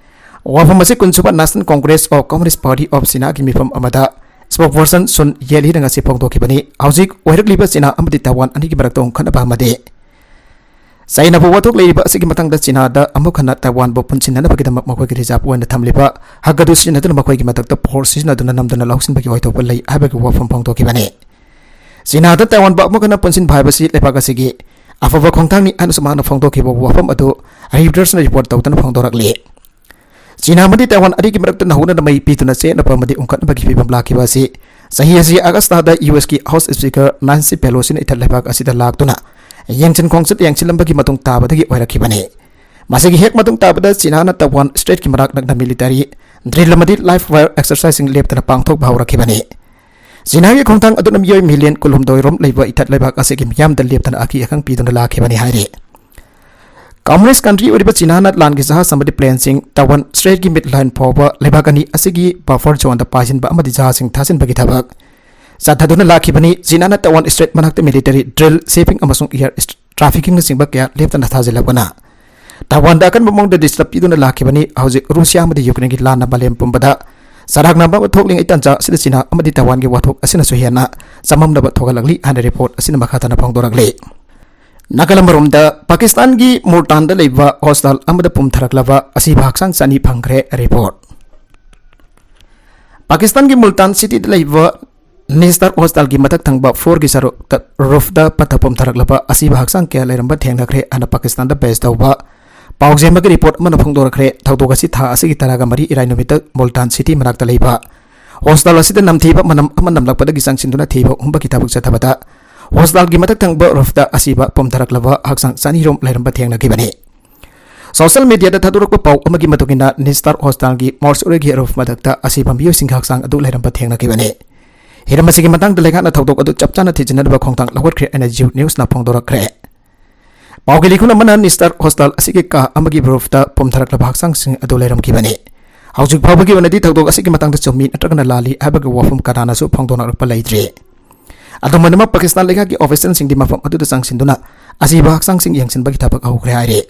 ꯋꯥꯐꯝ ꯑꯁꯤ ꯀꯨꯟꯁꯨꯕ National Congress of Communist Party of China ꯒꯤ ꯃꯤꯐꯝ ꯑꯃꯗ spokesperson ꯁꯨꯟ ꯌꯦꯂꯤꯅ ꯉꯁꯤ ꯐꯣꯡꯗꯣꯛꯈꯤꯕꯅꯤ꯫ ꯍꯧꯖꯤꯛ ꯑꯣꯏꯔꯛꯂꯤꯕ ꯆꯤꯅꯥ ꯑꯃꯗꯤ ꯇꯥꯏꯋꯥꯟ ꯑꯅꯤꯒꯤ ꯃꯔꯛꯇ ꯎꯪꯈꯠꯅꯕ ꯑꯃꯗꯤ ꯆꯩꯅꯕ ꯋꯥꯊꯣꯛ ꯂꯩꯔꯤꯕ ꯑꯁꯤꯒꯤ ꯃꯇꯥꯡꯗ ꯆꯤꯅꯥꯗ ꯑꯃꯨꯛ ꯍꯟꯅ ꯇꯥꯏꯋꯥꯟꯕꯨ ꯄꯨꯟꯁꯤꯟꯅꯅꯕꯒꯤꯗꯃꯛ ꯃꯈꯣꯏꯒꯤ reserve ꯑꯣꯏꯅ ꯊꯝꯂꯤꯕ ꯍꯛ ꯑꯗꯨ ꯁꯤꯖꯤꯟꯅꯗꯨꯅ ꯃꯈꯣꯏꯒꯤ ꯃꯊꯛꯇ force ꯁꯤꯖꯤꯟꯅꯗꯨꯅ ꯅꯝꯗꯨꯅ ꯂꯧꯁꯤꯟꯕꯒꯤ ꯑꯣꯏꯊꯣꯛꯄ ꯂꯩ ꯍꯥꯏꯕꯒꯤ ꯋꯥꯐꯝ ꯐꯣꯡꯗꯣꯛꯈꯤꯕꯅꯤ꯫ ꯆꯤꯅꯥꯗ ꯇꯥꯏꯋꯥꯟꯕꯨ ꯑꯃꯨꯛ ꯍꯟꯅ ꯄꯨꯟꯁꯤꯟꯕ ꯍꯥꯏꯕꯁꯤ ꯂꯩꯕꯥꯛ ꯑꯁꯤꯒꯤ ꯑꯐꯕ ꯈꯣꯡꯊꯥꯡꯅꯤ ꯍꯥꯏꯅꯁꯨ ꯃꯍꯥꯛꯅ ꯐꯣꯡꯗꯣꯛꯈꯤꯕ ꯋꯥꯐꯝ ꯑꯗꯨ Reuters ꯅ report ꯇꯧꯗꯨꯅ ꯐꯣꯡꯗꯣꯔꯛꯂꯤ꯫ ꯆꯤꯅꯥ ꯑꯃꯗꯤ ꯇꯥꯏꯋꯥꯟ ꯑꯅꯤꯒꯤ ꯃꯔꯛꯇ ꯅꯧꯍꯧꯅꯅ ꯃꯩ ꯄꯤꯗꯨꯅ ꯆꯦꯠꯅꯕ ꯑꯃꯗꯤ ꯎꯪꯈꯠꯅꯕꯒꯤ ꯐꯤꯕꯝ ꯂꯥꯛꯈꯤꯕ ꯑꯁꯤ ꯆꯍꯤ ꯑꯁꯤ August ꯊꯥꯗ U S ꯀꯤ House Speaker Nancy Pelosi ꯅ ꯏꯊꯠ ꯂꯩꯕꯥꯛ ꯑꯁꯤꯗ ꯂꯥꯛꯇꯨꯅ ꯌꯦꯡꯁꯤꯟ ꯈꯣꯡꯆꯠ ꯌꯦꯡꯁꯤꯜꯂꯝꯕꯒꯤ ꯃꯇꯨꯡ ꯇꯥꯕꯗꯒꯤ ꯑꯣꯏꯔꯛꯈꯤꯕꯅꯤ꯫ ꯃꯁꯤꯒꯤ ꯍꯦꯛ ꯃꯇꯨꯡ ꯇꯥꯕꯗ ꯆꯤꯅꯥꯅ ꯇꯥꯏꯋꯥꯟ strait ꯀꯤ ꯃꯅꯥꯛ ꯅꯛꯅ military drill ꯑꯃꯗꯤ live fire exercise ꯁꯤꯡ ꯂꯦꯞꯇꯅ ꯄꯥꯡꯊꯣꯛꯄ ꯍꯧꯔꯛꯈꯤꯕꯅꯤ꯫ ꯆꯤꯅꯥꯒꯤ ꯈꯣꯡꯊꯥꯡ ꯑꯗꯨꯅ ꯃꯤꯑꯣꯏ million ꯀꯨꯟꯍꯨꯝꯗꯣꯏ ꯔꯣꯝ ꯂꯩꯕ ꯏꯊꯠ ꯂꯩꯕꯥꯛ ꯑꯁꯤꯒꯤ ꯃꯤꯌꯥꯝꯗ ꯂꯦꯞꯇꯅ ꯑꯀꯤ ꯑꯈꯪ ꯄꯤꯗꯨꯅ ꯂꯥꯛꯈꯤꯕꯅꯤ ꯍꯥꯏꯔꯤ꯫ Communist country ꯑꯣꯏꯔꯤꯕ ꯆꯤꯅꯥꯅ ꯂꯥꯟꯒꯤ ꯖꯍꯥꯖ ꯑꯃꯗꯤ plane ꯁꯤꯡ ꯇꯥꯏꯋꯥꯟ strait ꯀꯤ midline ꯐꯥꯎꯕ ꯂꯩꯕꯥꯛ ꯑꯅꯤ ꯑꯁꯤꯒꯤ buffer zone ꯗ ꯄꯥꯏꯁꯤꯟꯕ ꯑꯃꯗꯤ ꯖꯍꯥꯖꯁꯤꯡ ꯊꯥꯖꯤꯟꯕꯒꯤ ꯊꯕꯛ ꯆꯠꯊꯗꯨꯅ ꯂꯥꯛꯈꯤꯕꯅꯤ꯫ ꯆꯤꯅꯥꯅ ꯇꯥꯏꯋꯥꯟ strait ꯃꯅꯥꯛꯇ military drill, shipping ꯑꯃꯁꯨꯡ air trafficking ꯅꯆꯤꯡꯕ ꯀꯌꯥ ꯂꯦꯞꯇꯅ ꯊꯥꯖꯤꯜꯂꯛꯄꯅ ꯇꯥꯏꯋꯥꯟꯗ ꯑꯀꯟꯕ ꯃꯑꯣꯡꯗ disturb ꯄꯤꯗꯨꯅ ꯂꯥꯛꯈꯤꯕꯅꯤ꯫ ꯍꯧꯖꯤꯛ ꯔꯨꯁꯤꯌꯥ ꯑꯃꯗꯤ ꯌꯨꯀ꯭ꯔꯦꯟꯒꯤ ꯂꯥꯟꯅ ꯃꯥꯂꯦꯝ ꯄꯨꯝꯕꯗ ꯆꯔꯥꯛꯅꯕ ꯑꯃ ꯊꯣꯛꯂꯤꯉꯩ ꯇꯥꯟꯖꯥ ꯑꯁꯤꯗ ꯆꯤꯅꯥ ꯑꯃꯗꯤ ꯇꯥꯏꯋꯥꯟꯒꯤ ꯋꯥꯊꯣꯛ ꯑꯁꯤꯅꯁꯨ ꯍꯦꯟꯅ ꯆꯃꯝꯅꯕ ꯊꯣꯛꯍꯜꯂꯛꯂꯤ ꯍꯥꯏꯅ report ꯑꯁꯤꯅ ꯃꯈꯥ ꯇꯥꯅ ꯐꯣꯡꯗꯣꯔꯛꯂꯤ꯫ ꯅꯥꯒꯥꯂꯝ ꯔꯣꯝꯗ ꯄꯥꯀꯤꯁꯇꯥꯟꯒꯤ ꯃꯨꯜꯇꯥꯟꯗ ꯂꯩꯕ hostel ꯑꯃꯗ ꯄꯨꯝꯊꯔꯛꯂꯕ ꯑꯁꯤꯕ ꯍꯛꯆꯥꯡ ꯆꯅꯤ ꯐꯪꯈ꯭ꯔꯦ꯫ Report꯫ ꯄꯥꯀꯤꯁꯇꯥꯟꯒꯤ ꯃꯨꯜꯇꯥꯟ city ꯗ ꯂꯩꯕ Nistar hostel ꯒꯤ ꯃꯊꯛ ꯊꯪꯕ floor ꯒꯤ ꯁꯔꯨꯛꯇ, roof ꯇ ꯄꯠꯊ ꯄꯨꯝꯊꯔꯛꯂꯕ ꯑꯁꯤꯕ ꯍꯛꯆꯥꯡ ꯀꯌꯥ ꯂꯩꯔꯝꯕ ꯊꯦꯡꯅꯈ꯭ꯔꯦ ꯍꯥꯏꯅ ꯄꯥꯀꯤꯁꯇꯥꯟꯗ base ꯇꯧꯕ ꯄꯥꯎꯖꯦ ꯑꯃꯒꯤ report ꯑꯃꯅ ꯐꯣꯡꯗꯣꯔꯛꯈ꯭ꯔꯦ꯫ ꯊꯧꯗꯣꯛ ꯑꯁꯤ ꯊꯥ ꯑꯁꯤꯒꯤ ꯇꯔꯥꯒ ꯃꯔꯤ ꯏꯔꯥꯏ ꯅꯨꯃꯤꯠꯇ ꯃꯨꯜꯇꯥꯟ city ꯃꯅꯥꯛꯇ ꯂꯩꯕ hostel ꯑꯁꯤꯗ ꯅꯝꯊꯤꯕ ꯃꯅꯝ ꯑꯃ ꯅꯝꯂꯛꯄꯗꯒꯤ ꯆꯪꯁꯤꯟꯗꯨꯅ ꯊꯤꯕ ꯍꯨꯝꯕꯒꯤ ꯊꯕꯛ ꯆꯠꯊꯕꯗ hostel ꯒꯤ ꯃꯊꯛ ꯊꯪꯕ roof ꯇ ꯑꯁꯤꯕ ꯄꯨꯝꯊꯔꯛꯂꯕ ꯍꯛꯆꯥꯡ ꯆꯅꯤ ꯔꯣꯝ ꯂꯩꯔꯝꯕ ꯊꯦꯡꯅꯈꯤꯕꯅꯤ꯫ Social media ꯗ ꯊꯥꯗꯣꯔꯛꯄ ꯄꯥꯎ ꯑꯃꯒꯤ ꯃꯇꯨꯡ ꯏꯟꯅ, Nistar hostel ꯒꯤ mortuary ꯒꯤ roof ꯃꯊꯛꯇ ꯑꯁꯤꯕ ꯃꯤꯑꯣꯏꯁꯤꯡꯒꯤ ꯍꯛꯆꯥꯡ ꯑꯗꯨ ꯂꯩꯔꯝꯕ ꯊꯦꯡꯅꯈꯤꯕꯅꯤ꯫ ꯍꯤꯔꯝ ꯑꯁꯤꯒꯤ ꯃꯇꯥꯡꯗ ꯂꯩꯉꯥꯛꯅ ꯊꯧꯗꯣꯛ ꯑꯗꯨ ꯆꯞ ꯆꯥꯅ ꯊꯤꯖꯤꯟꯅꯅꯕ ꯈꯣꯡꯊꯥꯡ ꯂꯧꯈꯠꯈ꯭ꯔꯦ ꯍꯥꯏꯅ Zee News ꯅ ꯐꯣꯡꯗꯣꯔꯛꯈ꯭ꯔꯦ꯫ ꯄꯥꯎꯒꯤ ꯂꯤꯈꯨꯟ ꯑꯃꯅ Nistar hostel ꯑꯁꯤꯒꯤ ꯀꯥ ꯑꯃꯒꯤ roof ꯇ ꯄꯨꯝꯊꯔꯛꯂꯕ ꯍꯛꯆꯥꯡꯁꯤꯡ ꯑꯗꯨ ꯂꯩꯔꯝꯈꯤꯕꯅꯤ꯫ ꯍꯧꯖꯤꯛ ꯐꯥꯎꯕꯒꯤ ꯑꯣꯏꯅꯗꯤ ꯊꯧꯗꯣꯛ ꯑꯁꯤꯒꯤ ꯃꯇꯥꯡꯗ ꯆꯨꯝꯃꯤ ꯅꯠꯇ꯭ꯔꯒꯅ ꯂꯥꯜꯂꯤ ꯍꯥꯏꯕꯒꯤ ꯋꯥꯐꯝ ꯀꯅꯥꯅꯁꯨ ꯐꯣꯡꯗꯣꯛꯅꯔꯛꯄ ꯂꯩꯇ꯭ꯔꯤ꯫ ꯑꯗꯨꯝ ꯑꯣꯏꯅꯃꯛ, ꯄꯥꯀꯤꯁꯇꯥꯟ ꯂꯩꯉꯥꯛꯀꯤ officialꯁꯤꯡꯗꯤ ꯃꯐꯝ ꯑꯗꯨꯗ ꯆꯪꯁꯤꯟꯗꯨꯅ ꯑꯁꯤꯕ ꯍꯛꯆꯥꯡꯁꯤꯡ ꯌꯦꯡꯁꯤꯟꯕꯒꯤ ꯊꯕꯛ ꯍꯧꯈ꯭ꯔꯦ ꯍꯥꯏꯔꯤ꯫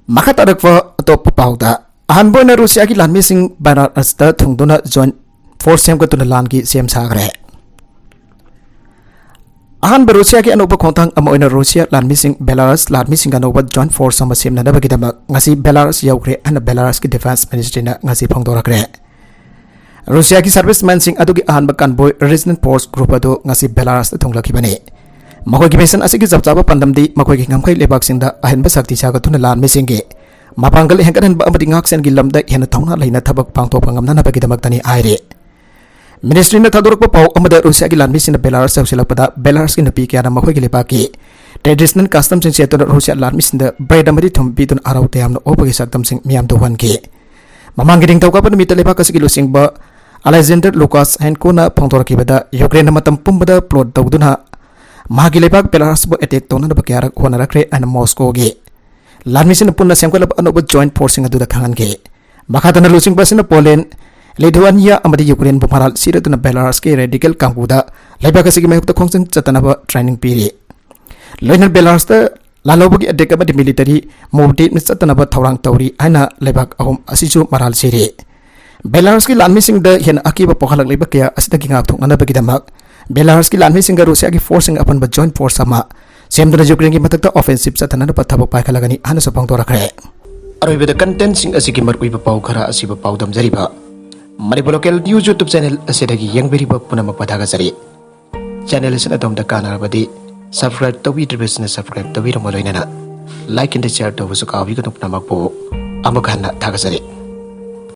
ꯃꯈꯥ ꯇꯥꯔꯛꯄ ꯑꯇꯣꯞꯄ ꯄꯥꯎꯗ, ꯑꯍꯥꯟꯕ ꯑꯣꯏꯅ ꯔꯨꯁꯤꯌꯥꯒꯤ ꯂꯥꯟꯃꯤꯁꯤꯡ ꯕꯦꯂꯥꯔꯁꯇ ꯊꯨꯡꯗꯨꯅ joint force ꯁꯦꯝꯒꯠꯇꯨꯅ ꯂꯥꯟꯒꯤ ꯁꯦꯝ ꯁꯥꯈ꯭ꯔꯦ꯫ ꯑꯍꯥꯟꯕ ꯔꯨꯁꯤꯌꯥꯒꯤ ꯑꯅꯧꯕ ꯈꯣꯡꯊꯥꯡ ꯑꯃ ꯑꯣꯏꯅ ꯔꯨꯁꯤꯌꯥ ꯂꯥꯟꯃꯤꯁꯤꯡ ꯕꯦꯂꯥꯔꯁ ꯂꯥꯟꯃꯤꯁꯤꯡꯒ ꯑꯅꯧꯕ joint force ꯑꯃ ꯁꯦꯝꯅꯅꯕꯒꯤꯗꯃꯛ ꯉꯁꯤ ꯕꯦꯂꯥꯔꯁ ꯌꯧꯈ꯭ꯔꯦ ꯍꯥꯏꯅ ꯕꯦꯂꯥꯔꯁꯀꯤ Defence Ministryꯅ ꯉꯁꯤ ꯐꯣꯡꯗꯣꯔꯛꯈ꯭ꯔꯦ꯫ ꯔꯨꯁꯤꯌꯥꯒꯤ servicemenꯁꯤꯡ ꯑꯗꯨꯒꯤ ꯑꯍꯥꯟꯕ convoy Resistance Force Group ꯑꯗꯨ ꯉꯁꯤ ꯕꯦꯂꯥꯔꯁꯇ ꯊꯨꯡꯂꯛꯈꯤꯕꯅꯤ꯫ ꯃꯈꯣꯏꯒꯤ mission ꯑꯁꯤꯒꯤ ꯆꯞ ꯆꯥꯕ ꯄꯥꯟꯗꯝꯗꯤ ꯃꯈꯣꯏꯒꯤ ꯉꯝꯈꯩ ꯂꯩꯕꯥꯛꯁꯤꯡꯗ ꯑꯍꯦꯟꯕ ꯁꯛꯇꯤ ꯁꯥꯒꯠꯇꯨꯅ ꯂꯥꯟꯃꯤꯁꯤꯡꯒꯤ ꯃꯄꯥꯡꯒꯜ ꯍꯦꯟꯒꯠꯍꯟꯕ ꯑꯃꯗꯤ ꯉꯥꯛꯁꯦꯟꯒꯤ ꯂꯝꯗ ꯍꯦꯟꯅ ꯊꯧꯅꯥ ꯂꯩꯅ ꯊꯕꯛ ꯄꯥꯡꯊꯣꯛꯄ ꯉꯝꯅꯅꯕꯒꯤꯗꯃꯛꯇꯅꯤ ꯍꯥꯏꯔꯤ꯫ Ministryꯅ ꯊꯥꯗꯣꯔꯛꯄ ꯄꯥꯎ ꯑꯃꯗ, ꯔꯨꯁꯤꯌꯥꯒꯤ ꯂꯥꯟꯃꯤꯁꯤꯡꯅ ꯕꯦꯂꯥꯔꯁ ꯌꯧꯁꯤꯜꯂꯛꯄꯗ ꯕꯦꯂꯥꯔꯁꯀꯤ ꯅꯨꯄꯤ ꯀꯌꯥꯅ ꯃꯈꯣꯏꯒꯤ ꯂꯩꯕꯥꯛꯀꯤ traditional customꯁꯤꯡ ꯁꯦꯠꯇꯨꯅ ꯔꯨꯁꯤꯌꯥ ꯂꯥꯟꯃꯤꯁꯤꯡꯗ bread ꯑꯃꯗꯤ ꯊꯨꯝ ꯄꯤꯗꯨꯅ ꯍꯔꯥꯎ ꯇꯌꯥꯝꯅ ꯑꯣꯛꯄꯒꯤ ꯁꯛꯇꯝꯁꯤꯡ ꯃꯤꯌꯥꯝꯗ ꯎꯍꯟꯈꯤ꯫ ꯃꯃꯥꯡꯒꯤ ꯅꯤꯡꯊꯧꯀꯥꯕ ꯅꯨꯃꯤꯠꯇ ꯂꯩꯕꯥꯛ ꯑꯁꯤꯒꯤ ꯂꯨꯆꯤꯡꯕ Alexander Lukashenkoꯅ ꯐꯣꯡꯗꯣꯔꯛꯈꯤꯕꯗ, ꯌꯨꯀ꯭ꯔꯦꯟꯅ ꯃꯇꯝ ꯄꯨꯝꯕꯗ plot ꯇꯧꯗꯨꯅ ꯃꯍꯥꯛꯀꯤ ꯂꯩꯕꯥꯛ ꯕꯦꯂꯥꯔꯁꯄꯨ attack ꯇꯧꯅꯅꯕ ꯀꯌꯥꯔꯛ ꯍꯣꯠꯅꯔꯛꯈ꯭ꯔꯦ ꯍꯥꯏꯅ ꯃꯣꯁꯀꯣꯒꯤ ꯂꯥꯟꯃꯤꯁꯤꯡꯅ ꯄꯨꯟꯅ ꯁꯦꯝꯒꯠꯂꯕ ꯑꯅꯧꯕ joint forceꯁꯤꯡ ꯑꯗꯨꯗ ꯈꯪꯍꯟꯈꯤ꯫ ꯃꯈꯥ ꯇꯥꯅ ꯂꯨꯆꯤꯡꯕ ꯑꯁꯤꯅ Poland, Lithuania ꯑꯃꯗꯤ ꯌꯨꯀ꯭ꯔꯦꯟꯕꯨ ꯃꯔꯥꯜ ꯁꯤꯔꯗꯨꯅ ꯕꯦꯂꯥꯔꯁꯀꯤ radical ꯀꯥꯡꯕꯨꯗ ꯂꯩꯕꯥꯛ ꯑꯁꯤꯒꯤ ꯃꯥꯌꯣꯛꯇ ꯈꯣꯡꯖꯪ ꯆꯠꯇꯅꯕ training ꯄꯤꯔꯤ꯫ ꯂꯣꯏꯅꯅ ꯕꯦꯂꯥꯔꯁꯇ ꯂꯥꯜꯍꯧꯕꯒꯤ attack ꯑꯃꯗꯤ military move ꯗꯤ ꯆꯠꯇꯅꯕ ꯊꯧꯔꯥꯡ ꯇꯧꯔꯤ ꯍꯥꯏꯅ ꯂꯩꯕꯥꯛ ꯑꯍꯨꯝ ꯑꯁꯤꯁꯨ ꯃꯔꯥꯜ ꯁꯤꯔꯤ꯫ ꯕꯦꯂꯥꯔꯁꯀꯤ ꯂꯥꯟꯃꯤꯁꯤꯡꯗ ꯍꯦꯟꯅ ꯑꯀꯤꯕ ꯄꯣꯛꯍꯜꯂꯛꯂꯤꯕ ꯀꯌꯥ ꯑꯁꯤꯗꯒꯤ ꯉꯥꯛꯊꯣꯛꯅꯅꯕꯒꯤꯗꯃꯛ ꯕꯦꯂꯥꯔꯁꯀꯤ ꯂꯥꯟꯃꯤꯁꯤꯡꯒ ꯔꯨꯁꯤꯌꯥꯒꯤ forceꯁꯤꯡ ꯑꯄꯨꯟꯕ joint force ꯑꯃ ꯁꯦꯝꯗꯨꯅ ꯌꯨꯀ꯭ꯔꯦꯟꯒꯤ ꯃꯊꯛꯇ offensive ꯆꯠꯊꯅꯅꯕ ꯊꯕꯛ ꯄꯥꯏꯈꯠꯂꯒꯅꯤ ꯍꯥꯏꯅꯁꯨ ꯐꯣꯡꯗꯣꯔꯛꯈ꯭ꯔꯦ꯫ ꯑꯔꯣꯏꯕꯗ contentꯁꯤꯡ ꯑꯁꯤꯒꯤ ꯃꯔꯨꯑꯣꯏꯕ ꯄꯥꯎ ꯈꯔ ꯑꯁꯤꯕꯨ ꯄꯥꯎꯗꯝꯖꯔꯤꯕ Manipur Local News YouTube channel ꯑꯁꯤꯗꯒꯤ ꯌꯦꯡꯕꯤꯔꯤꯕ ꯄꯨꯝꯅꯃꯛꯄꯨ ꯊꯥꯒꯠꯆꯔꯤ꯫ Channel ꯑꯁꯤꯅ ꯑꯗꯣꯝꯗ ꯀꯥꯟꯅꯔꯕꯗꯤ subscribe ꯇꯧꯕꯤꯗ꯭ꯔꯤꯕꯁꯤꯡꯅ subscribe ꯇꯧꯕꯤꯔꯝꯕ ꯂꯣꯏꯅꯅ like and share ꯇꯧꯕꯁꯨ ꯀꯥꯎꯕꯤꯒꯅꯨ꯫ ꯄꯨꯝꯅꯃꯛꯄꯨ ꯑꯃꯨꯛ ꯍꯟꯅ ꯊꯥꯒꯠꯆꯔꯤ꯫